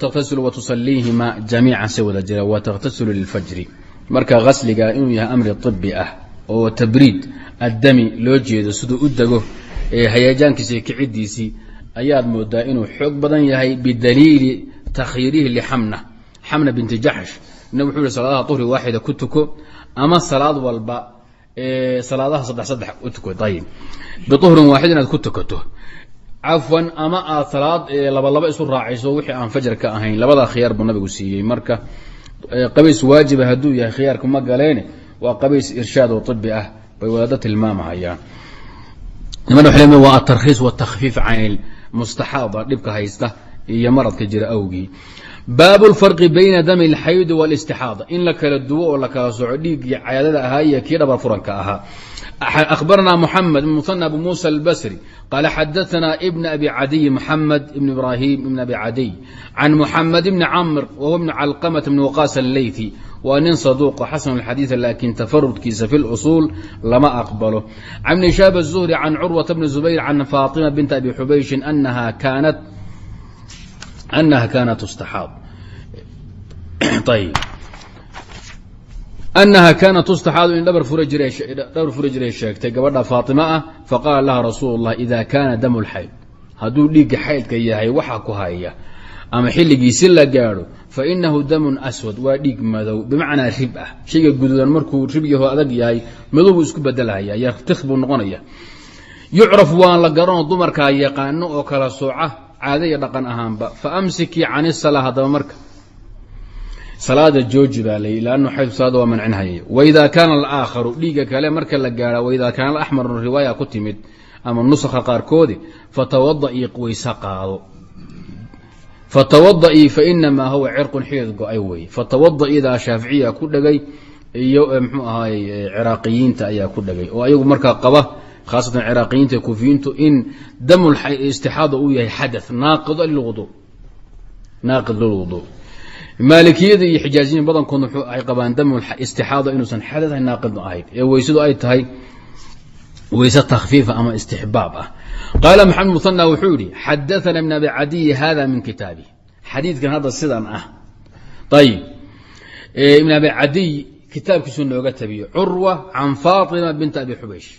takhtasilu wa tusaliihima jamiican, si wada jira. Wa takhtasilu lilfajri. Marka gasliga inuu yahay amri طibi ah oo tabriid addami loo jeedo, siduu u dego hayajaankiisi iyo kicidiisii, ayaad moodaa inuu xoog badan yahay, bidaliili takhyiirihi lixamna, Xamna binti Jaxsh. Nab wuxuu yihi: salaadaha duhri waaxida ku tuko ama salaad walba salaadaha saddex saddex u tuko. Ayib, biuhrin waaxid inaad ku tukato, cafwan, ama aad salaad laba laba isu raacayso wixii aan fajar ka ahayn, labadaa khiyaar buu nabigu siiyey. Marka qabays waajiba hadduu yahay khiyaarka ma galeene, waa qabays irshaad oo ibi ah bay wadaado tilmaamahayaan. Niman waxay leeyihin waa atarkhiis watakfiif can mustaxaada, dhibka haysta iyo maradka jira awgii. Baabu lfarqi bayna dami اlxaydi wاlistixaada, in la kala duwo oo la kala soco dhiiggii caadada ahaa iyo kii dhabar furanka ahaa. أخبرنا محمد بن مثنى أبو موسى البصري قال xدثنا بن أبي عدي، محمد بن إبراهيم بن أبي عدي، عن محمد بن cمر وهو بن علقمة بن وقاص الليثي, waa nin صدوq xسن الxadيiث, laakiin tafarudkiisa في الأصuل lama aqbalo. عن بن شهاب الزهري عن curوة بن زبير عن فاطمة بنت أبي حubayشhi أنha kanat تstaxاad. ayb, أنha kaanat tustaxaadu, in dhabar furi jiray sheegtay gabadha Faatima ah. Faqaala laha rasuul الlah: إida kaana dam اlxayd, hadduu dhiigga xaydka yahay waxa ku haya ama xilligiisi la gaadho, fainahu damun aswad, waa dhiig madow, bimacnaa rib ah. Shayga guduudan markuu rib yaho adag yahay, madow buu isku bedelhaya, yartikh buu noqonaya. Yucraf, waan la garanoo dumarkaa yaqaano oo kala sooca caado iyo dhaqan ahaanba. Faamsikii can isalaa, haddaba marka salaada jooji baa layi, lannu xaydku salaada waa mancinhayay. Waida kaana alaakharu, dhiigga kale marka la gaadha, waida kaana alaxmaru, riwaaya ku timid ama nusakha qaarkoodi, fatawadaii, wayse qaado. Fatawadaii fainamaa huwa cirqun, xidid go-ay wey. Fatawada'idaa Shaaficiya ku dhegay iyo mxuu ahaay Ciraaqiyiinta ayaa ku dhegay, oo ayagu markaa qaba, khaasatan Ciraaqiyiinta, Kuufiyiintu, in damul istixaada uu yahay xadath naaqid lilwudu, naaqid lilwudu. Maalikiyada iyo Xijaaziyiin badankood ay qabaan damul istixaada inuusan xadath naaqidna ahayn ee weysadu ay tahay. Weyse takhfiifa ama istixbaab ah. Qaala Maxamed Muhanna wuxuu yidhi: xadaana ibn Abi Cadiy hada min kitaabi. Xadiidkan hadda sidan ah, ayib, Ibn Abi Cadiy kitaabkiisu nooga tabiye, Curwa can Faatima binta Abi Xubaysh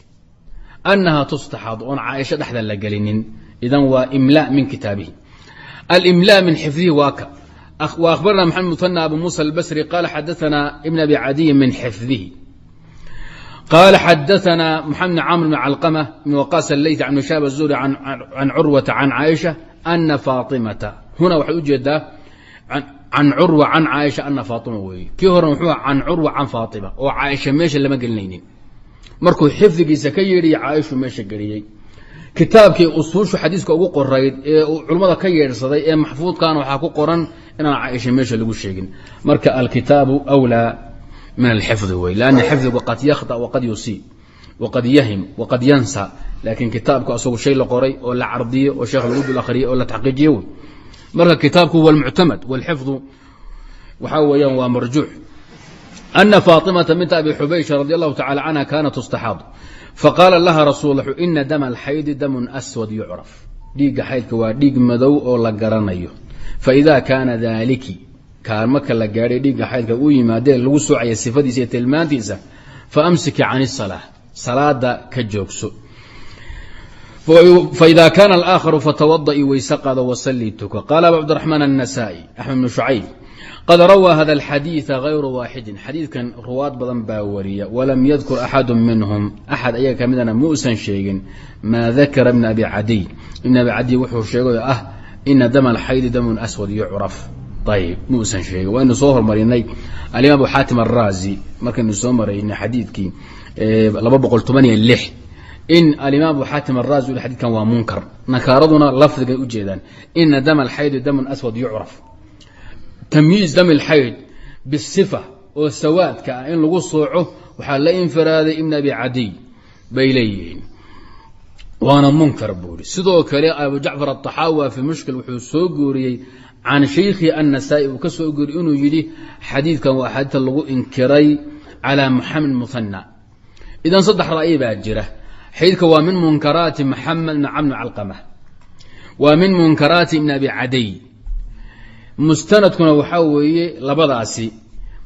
annaha tustaxaad, oon Caaisha dhexda la gelinin. Idan waa imla min kitaabihi, alimla min xifdihi waa ka. Akhbarna Maxamed Muhanna Abu Musa albasri qala xadaana ibn Abi Cadiy min xifdihi qala xadaana Maxamed bn Camr bn Calqama bn Waqas aleyt an Shahab الzuhri can Curwata can Caaisha ana Faatimata. Huna waxay ujeedaa can Curwa can Caaisha ana Faatima weeye. Kii hore muxuu? Can Curwa can Faatima, oo Caaisha meesha lama gelinaynin. Markuu xifdigiisa ka yeedhiya, Caaishu meesha geliyey. Kitaabkii usuushu xadiiska ugu qorayd ee uu culummada ka yeedhsaday ee maxfuudkaana waxaa ku qoran inaan Caaisha meesha lagu sheegin. Marka alkitaabu wlaa min alxifdi wey, lanna xifdigu qad yakhطأ waqad yusiib waqad yahim waqad yansa, laakiin kitaabku asagu shay la qoray oo la cardiyey oo sheekh lagu dul akhriyey oo la taxqiijiye wey. Marka kitaabku huwa almuctamad wاlxifdu waxaa weeyaan waa marjuux. Ana Faatimata binta Abi Xubaysha radi allahu tacala canha kaanat tustaxaad, faqaala laha rasul ina dama alxaydi damun aswad yucraf, dhiigga xaydka waa dhiig madow oo la garanayo. Faida kaana daliki kaa marka la gaadhay dhiigga xaydka u yimaadee lagu soocaya sifadiisa iyo tilmaantiisa, faamsiki can isalaa, salaada ka joogso. Faida kaana alaakharu fatawada'i, weyse qaado, wasallii, tuka. Qaala Abu Cabdiraxmaan الnasa'i Axmed bnu Shucayb qad rawaa hada alxadiida gayru waaxidin, xadiidkan ruwaad badan baa wariya, walam yadkur axadu minhum, axad ayaga ka midana muusan sheegin, maa dakara ibn Abi Cadiy, ibn Abi Cadiy wuxuu sheegay oo ah ina dama alxaydi damun aswad yucraf. Ayib, muusan sheegin. Waynu soo hormarinay alimaam Abu Xaatim araazi markaynu soo maraynay xadiidkii 216 in alimaam Abu Xaatim araazi ui xadidkan waa munkar, nakaaraduna lafdigay ujeedaan, ina dama alxaydi damun aswad yucraf. Tamyiiz dam alxayd bisifa oo sawaadka ah in lagu sooco waxaa la infiraaday Ibn Abi Cadiy bay leeyihiin, waana munkar buuri. Sidoo kale Abu Jacfar aلطaxaawi fi Mushkil wuxuu soo guuriyey can shaykhi الnasaa-i uu ka soo guuriyey inuu yidhi xadiidkan waa axaadiita lagu inkiray calى Muxamed Muhanna. Idan saddex ra'yi baa jira. Xadiidka waa min munkaraati Maxamed bn Camr Calqama, waa min munkaraati Ibn Abi Cadiy. Mustanadkuna waxaa weeye labadaasi.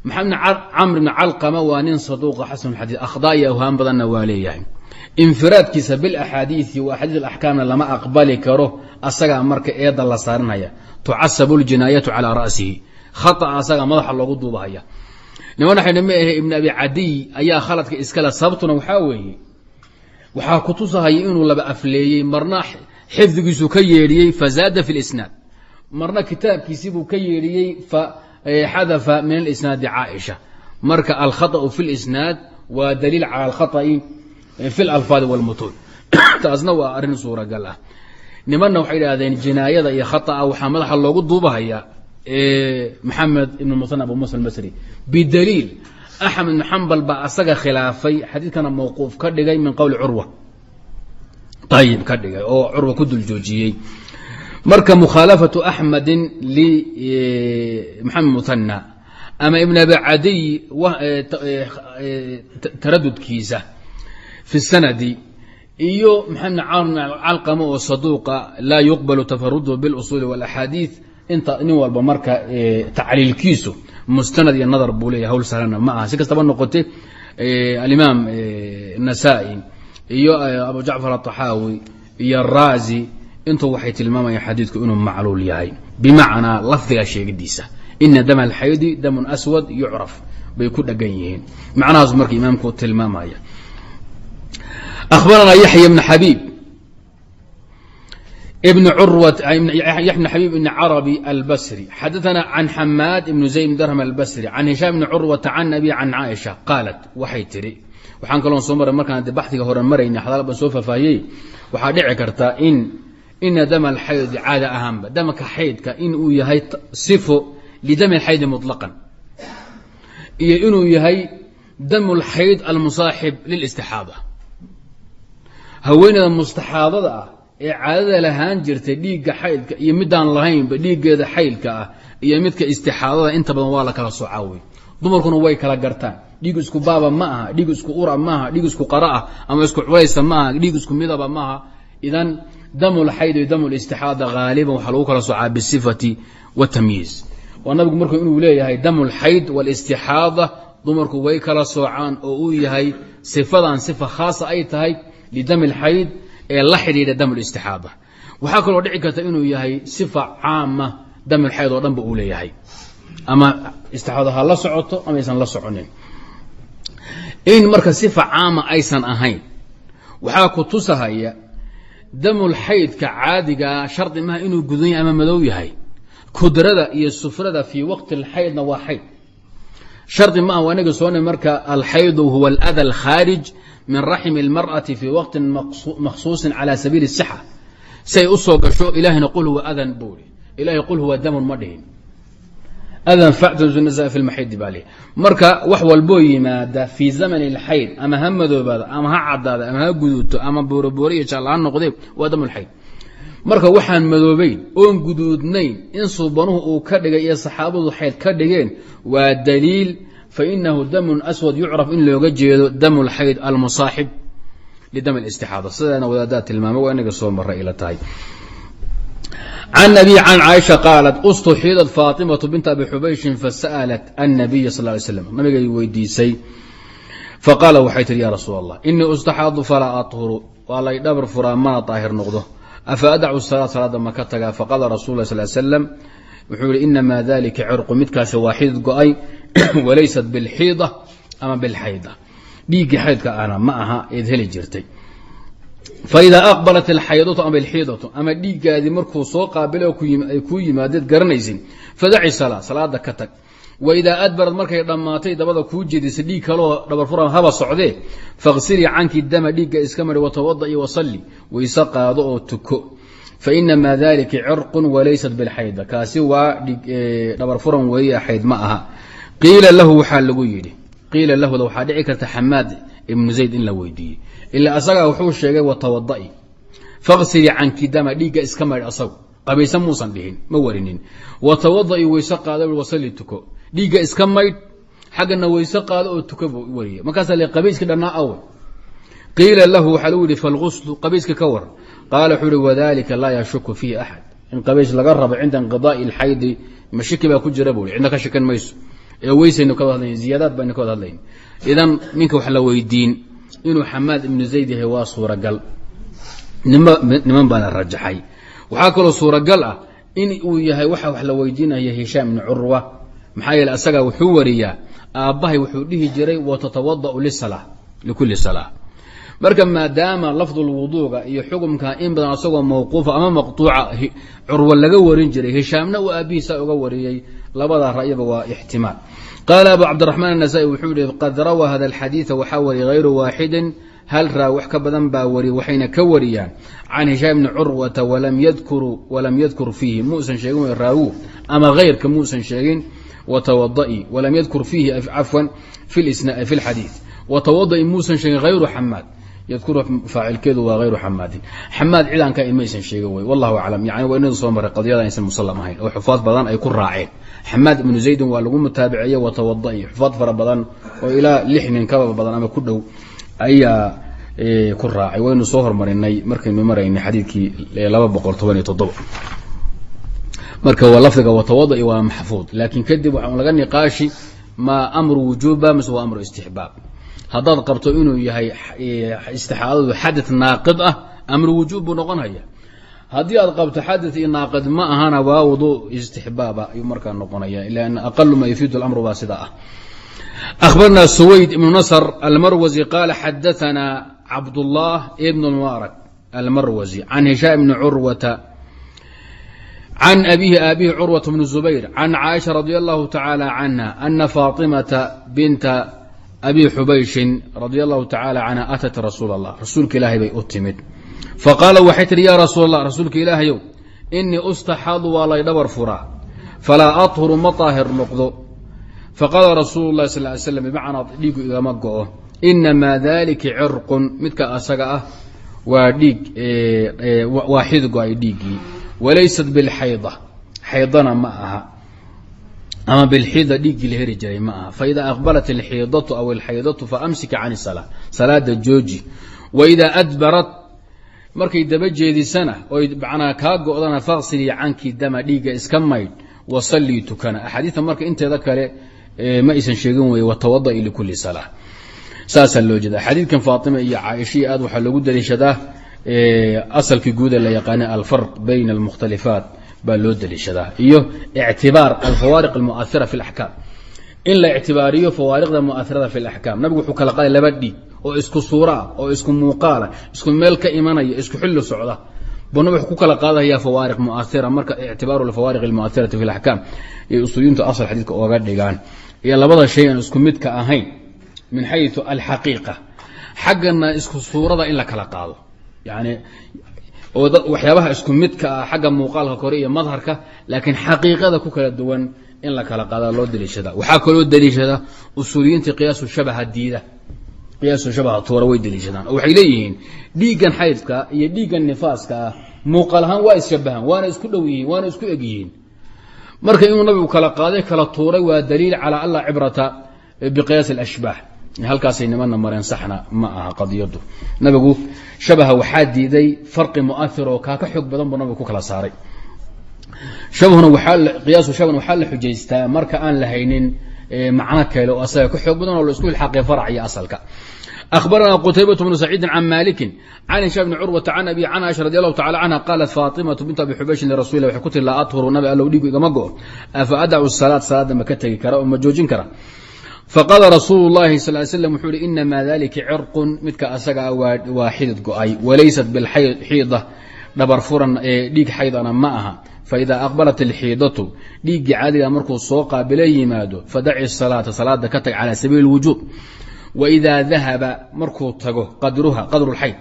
Maxamed Camr bn Calqama waa nin saduuqa xasan xadiid, akhdaa iyo awhaam badanna waa leeyahay. Infiraadkiisa bilaxaadiidi wa axaadiis alaxkaamna lama aqbali karo. Asagaa marka eedda la saarinaya, tucasabu ljinaayatu calaa ra'sihi, khata'a asagaa madaxa loogu duubahaya. Niman waxayna ma ahe, Ibn Abi Cadiy ayaa khaladka iskale. Sababtuna waxaa weeye, waxaa kutusahaya inuu laba afleeyey, marna xifdigiisu ka yeedhiyey fazaada fi lisnaad, marna kitaabkiisii buu ka yeedhiyey faxadafa min alisnaadi Caaisha. Marka alkhaطأu fi lisnaad waa daliil cala alkhaطa'i fi lalfaadi wاlmutuun, taasna waa arrin suuragal ah. Nimanna waxay idhahdeen jinaayada iyo khata'a waxaa madaxa loogu duubahaya Maxamed ibn Musan Abu Musa albasri, bidaliil Axmed ibn Xambal baa asaga khilaafay, xadiidkana mawquuf ka dhigay min qowli Curwa, ayib, ka dhigay oo Curwa ku dul joojiyey. Marka mukhaalafatu Axmedin limaxamed Muhanna ama Ibn Abi Cadiy taradudkiisa fi sanadi iyo Maxamed Caamr Calqama oo saduuqa laa yuqbalu tafaruduhu biاlusuuli wاlaxaadiid, inta nin walba marka tacliilkiisu mustanad iyo nadar buu leeyahy, hawl sahlanna ma aha. Si kastaba noqote, alimaam Nasaa-i iyo Abu Jacfar aلطaxaawi iyo Raazi intuu waxay tilmaamayaan xadiidku inuu macluul yahay, bimacnaa lafdiga sheegidiisa ina dama alxaydi damun aswad yucraf bay ku dhegan yihiin. Macnahaasu marka imaamku tilmaamaya. Akhbarana Yaxya bn Xabiib bn curwa, Yaxya bn Xabiib ibn Carabi albasri, xadaثana can Xamaad ibn Zayd bn Darham albasri can Hishaam bni Curwata can abi can Caaisha qaalat, waxay tidhi. Waxaan kaloon soo maray markaan de baxdiga hore marayna, xadaal baan soo faahfaahiyey, waxaa dhici karta in ina dama alxaydi caada ahaanba damka xaydka in uu yahay sifo lidami alxaydi muطlaqan iyo inuu yahay dam lxayd almusaaxib lilistixaada. Haweeneyda mustaxaadada ah ee caadada lahaan jirtay dhiigga xaydka iyo midaan lahaynba dhiiggeeda xaydka ah iyo midka istixaadada inta badan waa la kala soocaa wey, dumarkuna way kala gartaan. Dhiig isku baaba ma aha, dhiig isku ura maaha, dhiig isku qara ah ama isku culaysa maaha, dhiig isku midaba maaha. Idan damulxayd iyo damulistixaada haaliban waxaa lagu kala soocaa bisifati watamyiiz. Waa nabigu markuu inuu leeyahay damulxayd wاlistixaada dumarku way kala soocaan, oo uu yahay sifadan sifa khaasa ay tahay lidami lxayd ee la xidhiidha damulistixaada. Waxaa kaloo dhici karta inuu yahay sifa caama, damulxayd oo dhan ba uu leeyahay, ama istixaado ha la socoto ama aysan la soconin. In marka sifa caama aysan ahayn waxaa ku tusahaya damulxaydka caadigaa shardi maha inuu gudan yahay ama madow yahay. Kudrada iyo sufrada fii waqti alxaydna waa xayd, shardi ma ah. Waa inaga soo marka alxaydu huwa alada alkhaarij min raxmi اlmarأati fii waqtin makhsuusin cala sabiili الsixa si ay usoo gasho. Ilahina qul huwa adan buu i, ilahay qul huwa damun ma dhihin. Adan factazu nisa fi lmaxidi baa lihi. Marka wax walboo yimaada fii zamani اlxayd, ama ha madoobaado ama ha caddaado ama ha guduuto ama booroboore iyo jaalla ha noqdee, waa damulxayd. Marka waxaan madoobeyn oon guduudnayn in suubanuhu uu ka dhigay iyo saxaabadu xayd ka dhigeen waa daliil, fainahu damun aswad yucraf in looga jeedo dam lxayd almusaaxib lidam listixaada. Sidaana wadaadaad tilmaamay, waa inaga soo maray ila tahay. Can abi can caaisha qaalat ustuxiidat faatimatu binta abi xubayshin fasa'alat annabiya sal ly slam, nabigay weydiisay. Faqaala waxay tihi: ya rasuul Allah, inii ustaxaadu falaa athuru, waa lay dhabar furaa mana daahir noqdo, afa adacu salaa, salaada ma ka tagaa? Faqaala rasul lah sal slam wuxuu yihi: inamaa dalika cirqu, midkaasi waa xidid go-ay, walaysat bilxiida ama bilxayda, dhiiggii xaydka ahna ma aha eed heli jirtay. Faidaa aqbalat alxaydatu ama alxiidatu, ama dhiiggaadii markuu soo qaabilay ay kuu yimaadeed garanaysin, fadaci salaa, salaada ka tag. Waidaa adbarad, markay dhammaatay dabada kuu jeedisay dhiig kaloo dhabarfura haba socdee, faqsilii canki dama, dhiigga iska mari, watawada'i wasalli, wayse qaado oo tuko. Fainamaa dalika cirqun walaysat bilxayda, kaasi waa dhabar furan weeye, xayd ma aha. Qiila lahu waxaa lagu yidhi, qiila lahuda waxaa dhici karta Xamaad ibnu Zayd in la weydiiyey, ilaa asagaa wuxuu sheegay watawada'i faqsilii canki dama, dhiigga iska maydh, asagu qabaysa muusan dhihin, ma warinin. Watawada'i, weyse qaado, wasalli, tuko. Dhiigga iska maydh, xaggana weyse qaado oo tuko buu wariyay. Markaasaa le qabayski dhannaa awe? Qiila lahu waxaa lagu yihi: falguslu, qabayska ka war. Qaala wuxuu uhi: wadalika laa yashuku fiihi axad. In qabays laga rabo cinda inqidaai alxaydi ma shiki baa ku jira buu i? Cidna ka shikan mayso ee weysaynu ka wada hadlayn, ziyaadaad baynu ka wada hadlayn. Idan ninka wax la weydiin inuu Xamaad ibnu Zayd yahay waa suuragal, niman baana rajaxay. Waxaa kaloo suuragal ah in uu yahay waxa wax la weydiinaya Hishaam ibnu Curwa, maxaa yeele asagaa wuxuu wariyaa aabbahay wuxuu dhihi jiray watatawada'u lisala likulli salaa. Marka maadaama lafdulwuduuga iyo xukumka in badan asagoo mawquufa ama maqtuuca Curwa laga warin jiray, Hishaamna uu aabbihiisa uga wariyey, labada ra'yiba waa ixtimaal. Qaala Abu Cabdiraxmaan Anasaa'i wuxuu yihi: qad rawaa hada alxadiida, waxaa wariyay hayru waaxidin, hal raa wax ka badan baa wariyay, waxayna ka wariyaan can Hishaam bni Curwata, walam yadkur fiihi, muusan sheegin raawu ama hayrka muusan sheegin watawada'i, walam yadkur fiihi, cafwan, fi lxadiid watawada'i muusan sheegin hayru Xamaad. Yadkuru faacilkeedu waa hayru Xamaadin, Xamaad cidaan ka maysan sheegin wey, wallahu aclam. Yani waa inadu soo maray qadiyada aysan musallam ahayn oo xufaad badan ay ku raaceen. Xamaad ibnu Zaydin waa lagu mutaabiceeyey watawada'i, xufaad fara badan oo ilaa 6 nin kaba badan ama ku dhow ayaa ku raacay. Waynu soo hormarinay markaynu maraynay xadiidkii 217. Marka waa lafdiga watawada'i waa maxfuud, laakiin kadib waxaa laga niqaashi ma amru wujuuba mise waa amru istixbaab. Haddaad qabto inuu yahay istixaadadu xadad naaqid ah, amru wujuub buu noqonhaya. Haddii aad qabto xadad iyo naaqid ma ahana, waa wudu istixbaaba ayuu markaa noqonaya, lan aqalu ma yufiidu lamru baa sidaa ah. Akhbarna Suwayd ibnu Nasr Almarwazi qaala xadaثana Cabdullah ibn Mubaarak Almarwazi can Hishaam bni Curwata can abihi aabihi Curwata bni Zubayr can Caaisha radi allahu tacaala canha ana Faatimata binta Abi Xubayshin radi allahu tacaala canha atat rasuul allah, rasuulka Ilaahay bay u timid. Faqaala waxay tihi: yaa rasuul allah, rasuulka Ilaahayow, inii ustaxaadu, waa lay dhabar furaa, falaa athuru, ma daahir noqdo. Faqaala rasuulu lahi sal ly slam, bimacnaa dhiigu igama go'o, inamaa dalika cirqun, midka asaga ah waa dhiig, waa xid go-ay dhiiggii, walaysat bilxayda, xaydana ma aha. Ama bilxiida dhiiggii la heri jiray ma aha. Faida aqbalat alxiidatu aw alxaydatu faamsika can isalaa, salaada jooji. Waidaa adbarat, markay daba jeedisana oy macnaa kaa go'dana, faqsilii canki dama, dhiigga iska maydh, wasallii, tukana. Axaadiista marka inteeda kale ma aysan sheegin weye watawada'i likulli salaa. Saasaa loo jeeda. Xadiidkan Faatima iyo Caaisha iyo aad waxaa loogu daliishadaa asalkii guuda la yaqaana alfarq bayna almukhtalifaat baa loo daliishadaa, iyo ictibaar alfawaariq almu'ahira fi alaxkaam, in la ictibaariyo fawaariqda mu'ahirada fi alaxkaam. Nabigu wuxuu kala qaaday laba dhiig oo isku suura ah oo isku muuqaala, isku meel ka imanaya, isku xilli socda buu nabig wuxuu ku kala qaadaya fawaariq mu'ahira. Marka ictibaaru alfawaariq almu'ahirati fi alaxkaam iyo usuuliyiintu asal xadiidka ooga dhigaan, iyo labada shay aan isku midka ahayn min xayu alxaqiiqa, xaggana isku suurada in la kala qaado, yani oo waxyaabaha isku midka ah xagga muuqaalka kore iyo madharka, laakiin xaqiiqada ku kala duwan in la kala qaadaa loo daliishada. Waxaa kaloo daliishada usuuliyiinta qiyaasu shabaha diida, qiyaasu shabaha tuura way daliishadaan, oo waxay leeyihiin dhiiggan xaydka iyo dhiiggan nifaaska ah muuqaal ahaan waa isshabahaan, waana isku dhow yihiin, waana isku eg yihiin. Marka inuu nabigu kala qaaday, kala tuuray, waa daliil calaa an laa cibrata biqiyaas alashbaah. Halkaasay nimana mareen, saxna ma aha qadiyadu. Nabigu shabaha waxaa diiday farqi mu'ahir oo kaa ka xoog badan buu nabigu ku kala saaray. Shabahuna qiyaasu shabahna waxaa la xujaystaa marka aan la haynin macno kale oo asaga ka xoog badan oo la isku ilxaaqay farac iyo asalka. أخبرنا qتيبة بن سعيid عن مالك عن هiشام بن curوة عن أbي عن عائشة رضي الله تعالى عنها qاaلت فاطiمة بنت أبي xubayshin لرasuل lah waxay ku tiri: laa aطhuru, nabi allow dhiigu igama go'o, afa adacu الصلاة, salaada ma ka tegi kara oo ma joojin kara? Faqaala rasuulu الlahi sal ly slam wuxuu ihi: inamaa dalika cirqun, midka asaga ah waa xidid go'ay, walaysat bilxiida, dhabar furan ee dhiig xaydana ma aha. Faida aqbalat alxiidatu, dhiiggii caadiga markuu soo qaabilo yimaado, fadaci salaata, salaada ka tag calى sabiili اlwujuub. Waidaa dahaba, markuu tago, qadruha, qadru lxayd,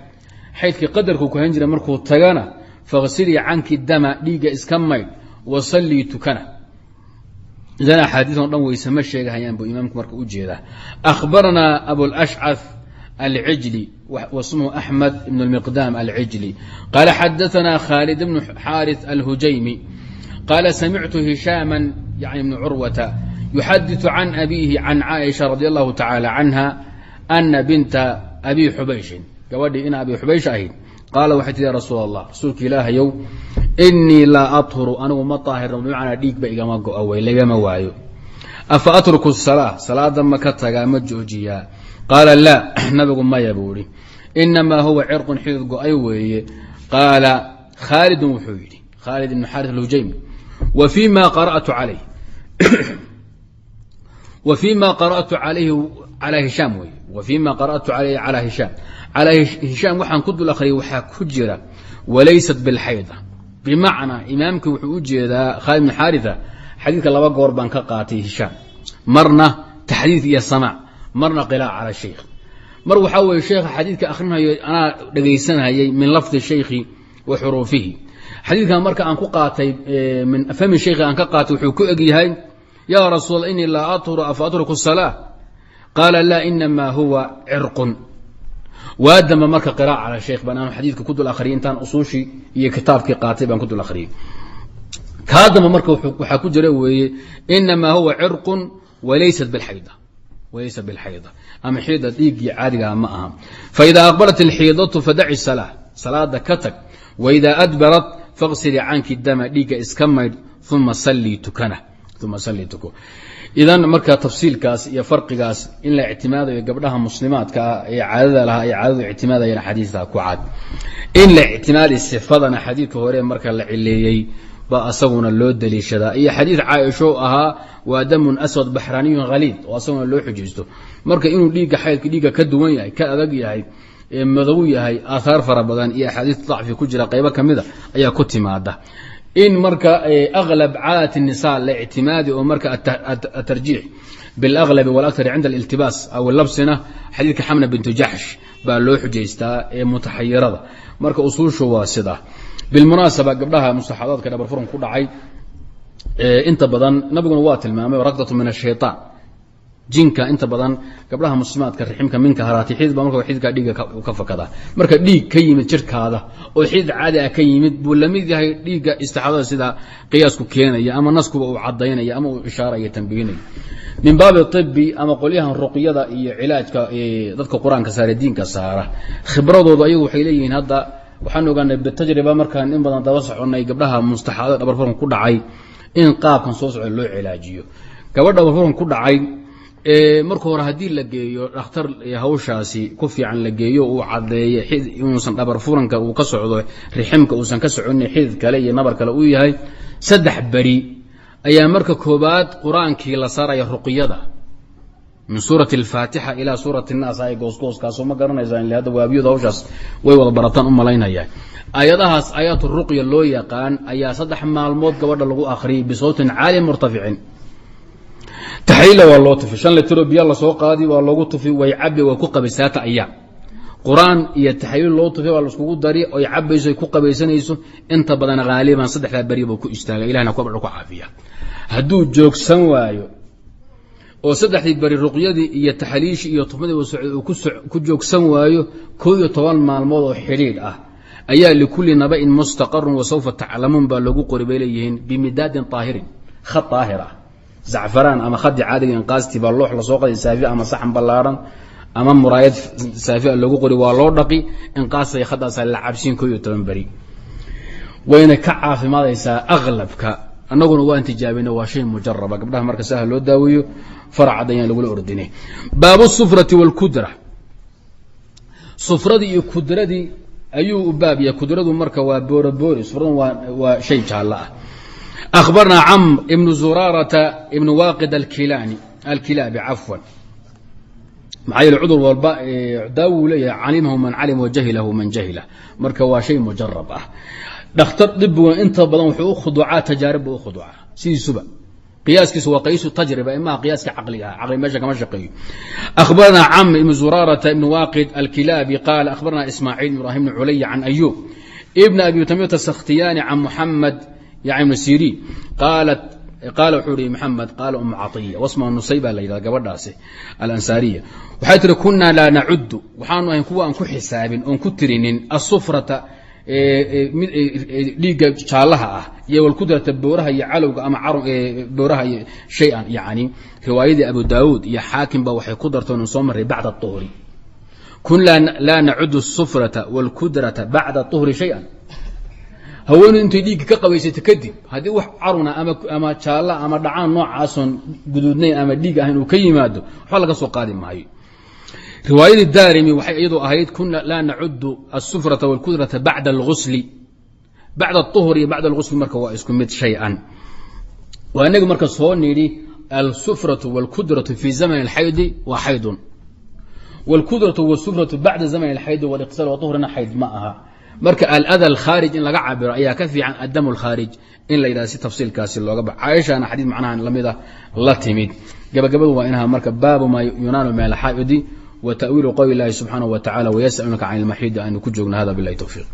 xaydkii qadarkuu ku hayn jiray markuu tagana, faqsilii canki dama, dhiigga iska maydh, wasallii, tukana. Idan axaadiian o dhan weyse ma sheegahayaan buu imaamku marka u jeedaa. Akhbaranaa abulashcath alcijli, wasmuhu axmed ibn lmiqdaam alcijli, qaala xadaanaa khaalid bnu xaarith alhujaymi, qaala samictu hishaama yani ibnu curwata yuxadiثu can abiihi can caaisha radi allahu tacaala canha ana binta abi xubayshin, gabadhii ina abi xubaysh ahayd, qaala waxay tii: ya rasuul allah, rasuulka ilaahayow, inii laa athuru, anigu ma daahirno, bimacnaa dhiigba igama go-o wey, lagama waayo, afa atruku salaa, salaada ma ka tagaa, ma joojiyaa? Qaala laa, nabigu maya buu ihi, inamaa huwa cirqun, xidid go-ay weeye. Qaala khaalidun, wuxuu yidhi Khaalid ibn xaarith alhujaymi, wa fii ma qara'tu calayh, wa fii ma qara'tu calayhi calaa hishaam wey, wa fii ma qara'tu calayhi calaa hishaam, calaa hishaam waxaan ku dul akhriyay waxaa ku jira walaysat bilxayda. Bimacnaa imaamkii wuxuu u jeedaa khaalid bn xaaritha, xadiidka laba goor baan ka qaatay hishaam, marna taxdiid iyo samaac, marna qiraa'a cala shaykh. Mar waxaa weeye sheekha xadiidka akhrinayo anaa dhegaysanayay min lafdi shaykhi wa xuruufihi. Xadiidkan marka aan ku qaatay min fahmi shaykhi aan ka qaatay wuxuu ku eg yahay: yaa rasuul, inii laa athuru, afa atruku salaa? Qaala laa, inamaa huwa cirqun. Waadamba marka qiraa'a cala shaykh baan aanu xadiidka ku dul akhriyay, intaan usuushii iyo kitaabkii qaatay baan ku dul akhriyay. Kaa damba marka waxaa ku jira weeye inamaa huwa cirqun walaysat bilxayda, walaysa bilxayda, ama xiida dhiiggii caadigaa ma aha. Faida aqbalat alxiidatu fadaci salaa, salaada ka tag. Waidaa adbarat faqsilii canki dama, dhiigga iska maydh, uma sallii, tukana, uma sallii, tuko. Idan marka tafsiilkaas iyo farqigaas in la ictimaadayo gabdhaha muslimaadka ah ee caadada lahaa ay caadadu ictimaadayaan xadiidka ku cad. In la ictimaadi sifadana xadiidka hore marka la cileeyey baa asaguna loo daliishadaa, iyo xadiid caaisho ahaa waa damun aswad baxraaniyun haliid oo asaguna loo xujaysto. Marka inuu dhiigga xaydka dhiigga ka duwan yahay, ka adag yahay, madow yahay, aathaar fara badan iyo axaadiis dacfi ku jira qaybo ka mida ayaa ku timaada. In marka aglab caadat الnisa la ictimaadi oo marka atarjiix biاlaglabi wاlakari cinda aliltibaas aw labsina xadiidka Xamna bintu Jaxsh baa loo xujaystaa ee mutaxayirada. Marka usuushu waa sida. Bilmunaasaba gabdhaha mustaxaadaadka dhabar furan ku dhacay inta badan nabiguna waa tilmaamay rakdatu min ashayطaan. Jinka inta badan gabdhaha muslimaadka riximka minka haraati xidid baa marka xididka dhiigga ka fakadaa. Marka dhiig ka yimid jirkaada oo xidid caadi ah ka yimid buu la mid yahay dhiigga istixaadada, sida qiyaasku keenaya ama naskuba uu cadaynaya ama uu ishaaraya, tambihinaya. Min baabi ibi ama qolyahan ruqyada iyo cilaajka dadka Qur-aanka saare, diinka saara, khibradoodu ayagu waxay leeyihiin, hadda waxaan ogaanay bitajriba markaan in badan daba soconay gabdhaha mustaxaadada dhabarfuranka ku dhacay, in qaabkan soo socda loo cilaajiyo. Gabadha dhabarfuran ku dhacay, marka hore haddii la geeyo dhakhtar hawshaasi ku fiican, la geeyo, uu caddeeyo inuusan dhabar furanka uu ka socdo riximka, uusan ka soconin, xidid kale iyo nabar kale uu yahay, 3 beri ayaa marka koobaad Qur-aankii la saaraya, ruqyada min suurati Alfaatixa ilaa suurati Annaas ay goosgooskaasoo ma garanaysaa in hadda waabiyadu hawshaas way wada barataan u malaynaya. Aayadahaas aayaat ruqya loo yaqaan ayaa 3 maalmood gabadha lagu akhriyay bisawtin caalin murtaficin. Taxliila waa loo tufi, 5 litro biyo lasoo qaadi, waa loogu tufi, way cabi, way ku qabaysaata. Ayaa Qur-aan iyo taxliil loo tufi waa laiskugu dari, oy cabayso, ay ku qabaysanayso. Inta badan haaliban saddexdaa beri buu ku istaaga, Ilahna gabadha ku caafiya. Hadduu joogsan waayo oo saddexdii beri ruqyadii iyo taxliishii iyo tufmadii socday uu ku joogsan waayo, 11 maalmood oo xidhiidh ah ayaa likulli naba'in mustaqarun wasawfa taclamuun baa loogu qori, bay leeyihiin, bimidaadin طaahirin, khad daahir ah, zacfaraan ama khadi caadiga inqaastii baa loox lasoo qaday, saafi ama saxan ballaaran ama muraayad saafi a loogu qori, waa loo dhaqi inqaastay, khadaasaa la cabsiin 11 beri, wayna ka caafimaadaysaa aqlabka. Annaguna waan tijaabina, waa shay mujaraba. Gabdhaha marka saha loo daaweeyo, faracad ayaan lagula ordinay. Baabu sufrati wاlkudra, sufradii iyo kudradii ayuu u baab yahay. Kudradu marka waa booroboori, sufradu waa shay jaallo ah. Akhbarnaa Camr ibnu Zuraarata ibnu Waaqid alkilani, alkilaabi cafwan. Maxaa yeele cudur walba daawuu leeyahay, calimahu man calima wajahilahu man jahila. Marka waa shay mujarab ah. Dhakhtar dhibiguna inta badan wuxuu u khuduucaa tajaarib buu u khuduucaa. Sidiisuba qiyaaskiisu waa qaysu tajriba, imaha qiyaaska caqliga ah, caqli meesha kama shaqeeyo. Akhbarana Camr ibn Zuraarata ibn Waaqid alkilaabi qaala akhbarana Ismaaciil Ibrahim bn Culaya can Ayub ibn Abi Tamimata Sakhtiyaani can Muxamed yani ibn Sirin qaalat, qaala wuxuu ihi Maxamed, qaala Umu Caiya wasma Nusayba la yidhahda gabadhaasi alansaariya, waxay tihi: kunaa laa nacuddu, waxaanu ahayn kuwa aan ku xisaabin oon ku tirinin, asufrata, dhiigga jaallaha ah, iyo walkudrata, booraha iyo calowga ama booraha iyo shay-an. Yani riwaayadii Abu Daawuud iyo Xaakim ba waxay ku dartoon soo marray bacda uhri. Kunaa laa nacudu asufrata wاlkudrata bacda uhri shay-an. Haweenuu intay dhiigga ka qabaysato kadib, haddii wax caruna ama jaalla ama dhacaan noocaasoon guduudnayn ama dhiig ahayn uu ka yimaado, waxba laga soo qaadi maayo. Riwaayadii Daarimi waxay iyadu ahayd: kuna laa nacudu asufrata wاlkudrata bacda اlgusli. Bacda aلطuhr iyo bacda اlgusli marka waa isku mid shay-an. Waa inaga marka soo nidhi alsufratu wاlkudratu fi zaman اlxaydi waa xaydun, wاlkudratu wاsufratu bacda zaman اlxaydi wاliqtisaal waطuhrina xayd ma aha. Marka alada alkhaarij in laga cabiro ayaa ka fiican addam alkhaarij in la yidhahdo, si tafsiilkaasi looga ba. Caaishana xadiid macnaha lamid ah la timid. Gabagabadu waa inaha marka baabu maa yunaalu min alxaa'idi wa ta'wiilu qowli illahi subxaanahu wa tacala wayas'aluunaka can ilmaxiidi aynu ku joogno. Hada billahi towfiiq.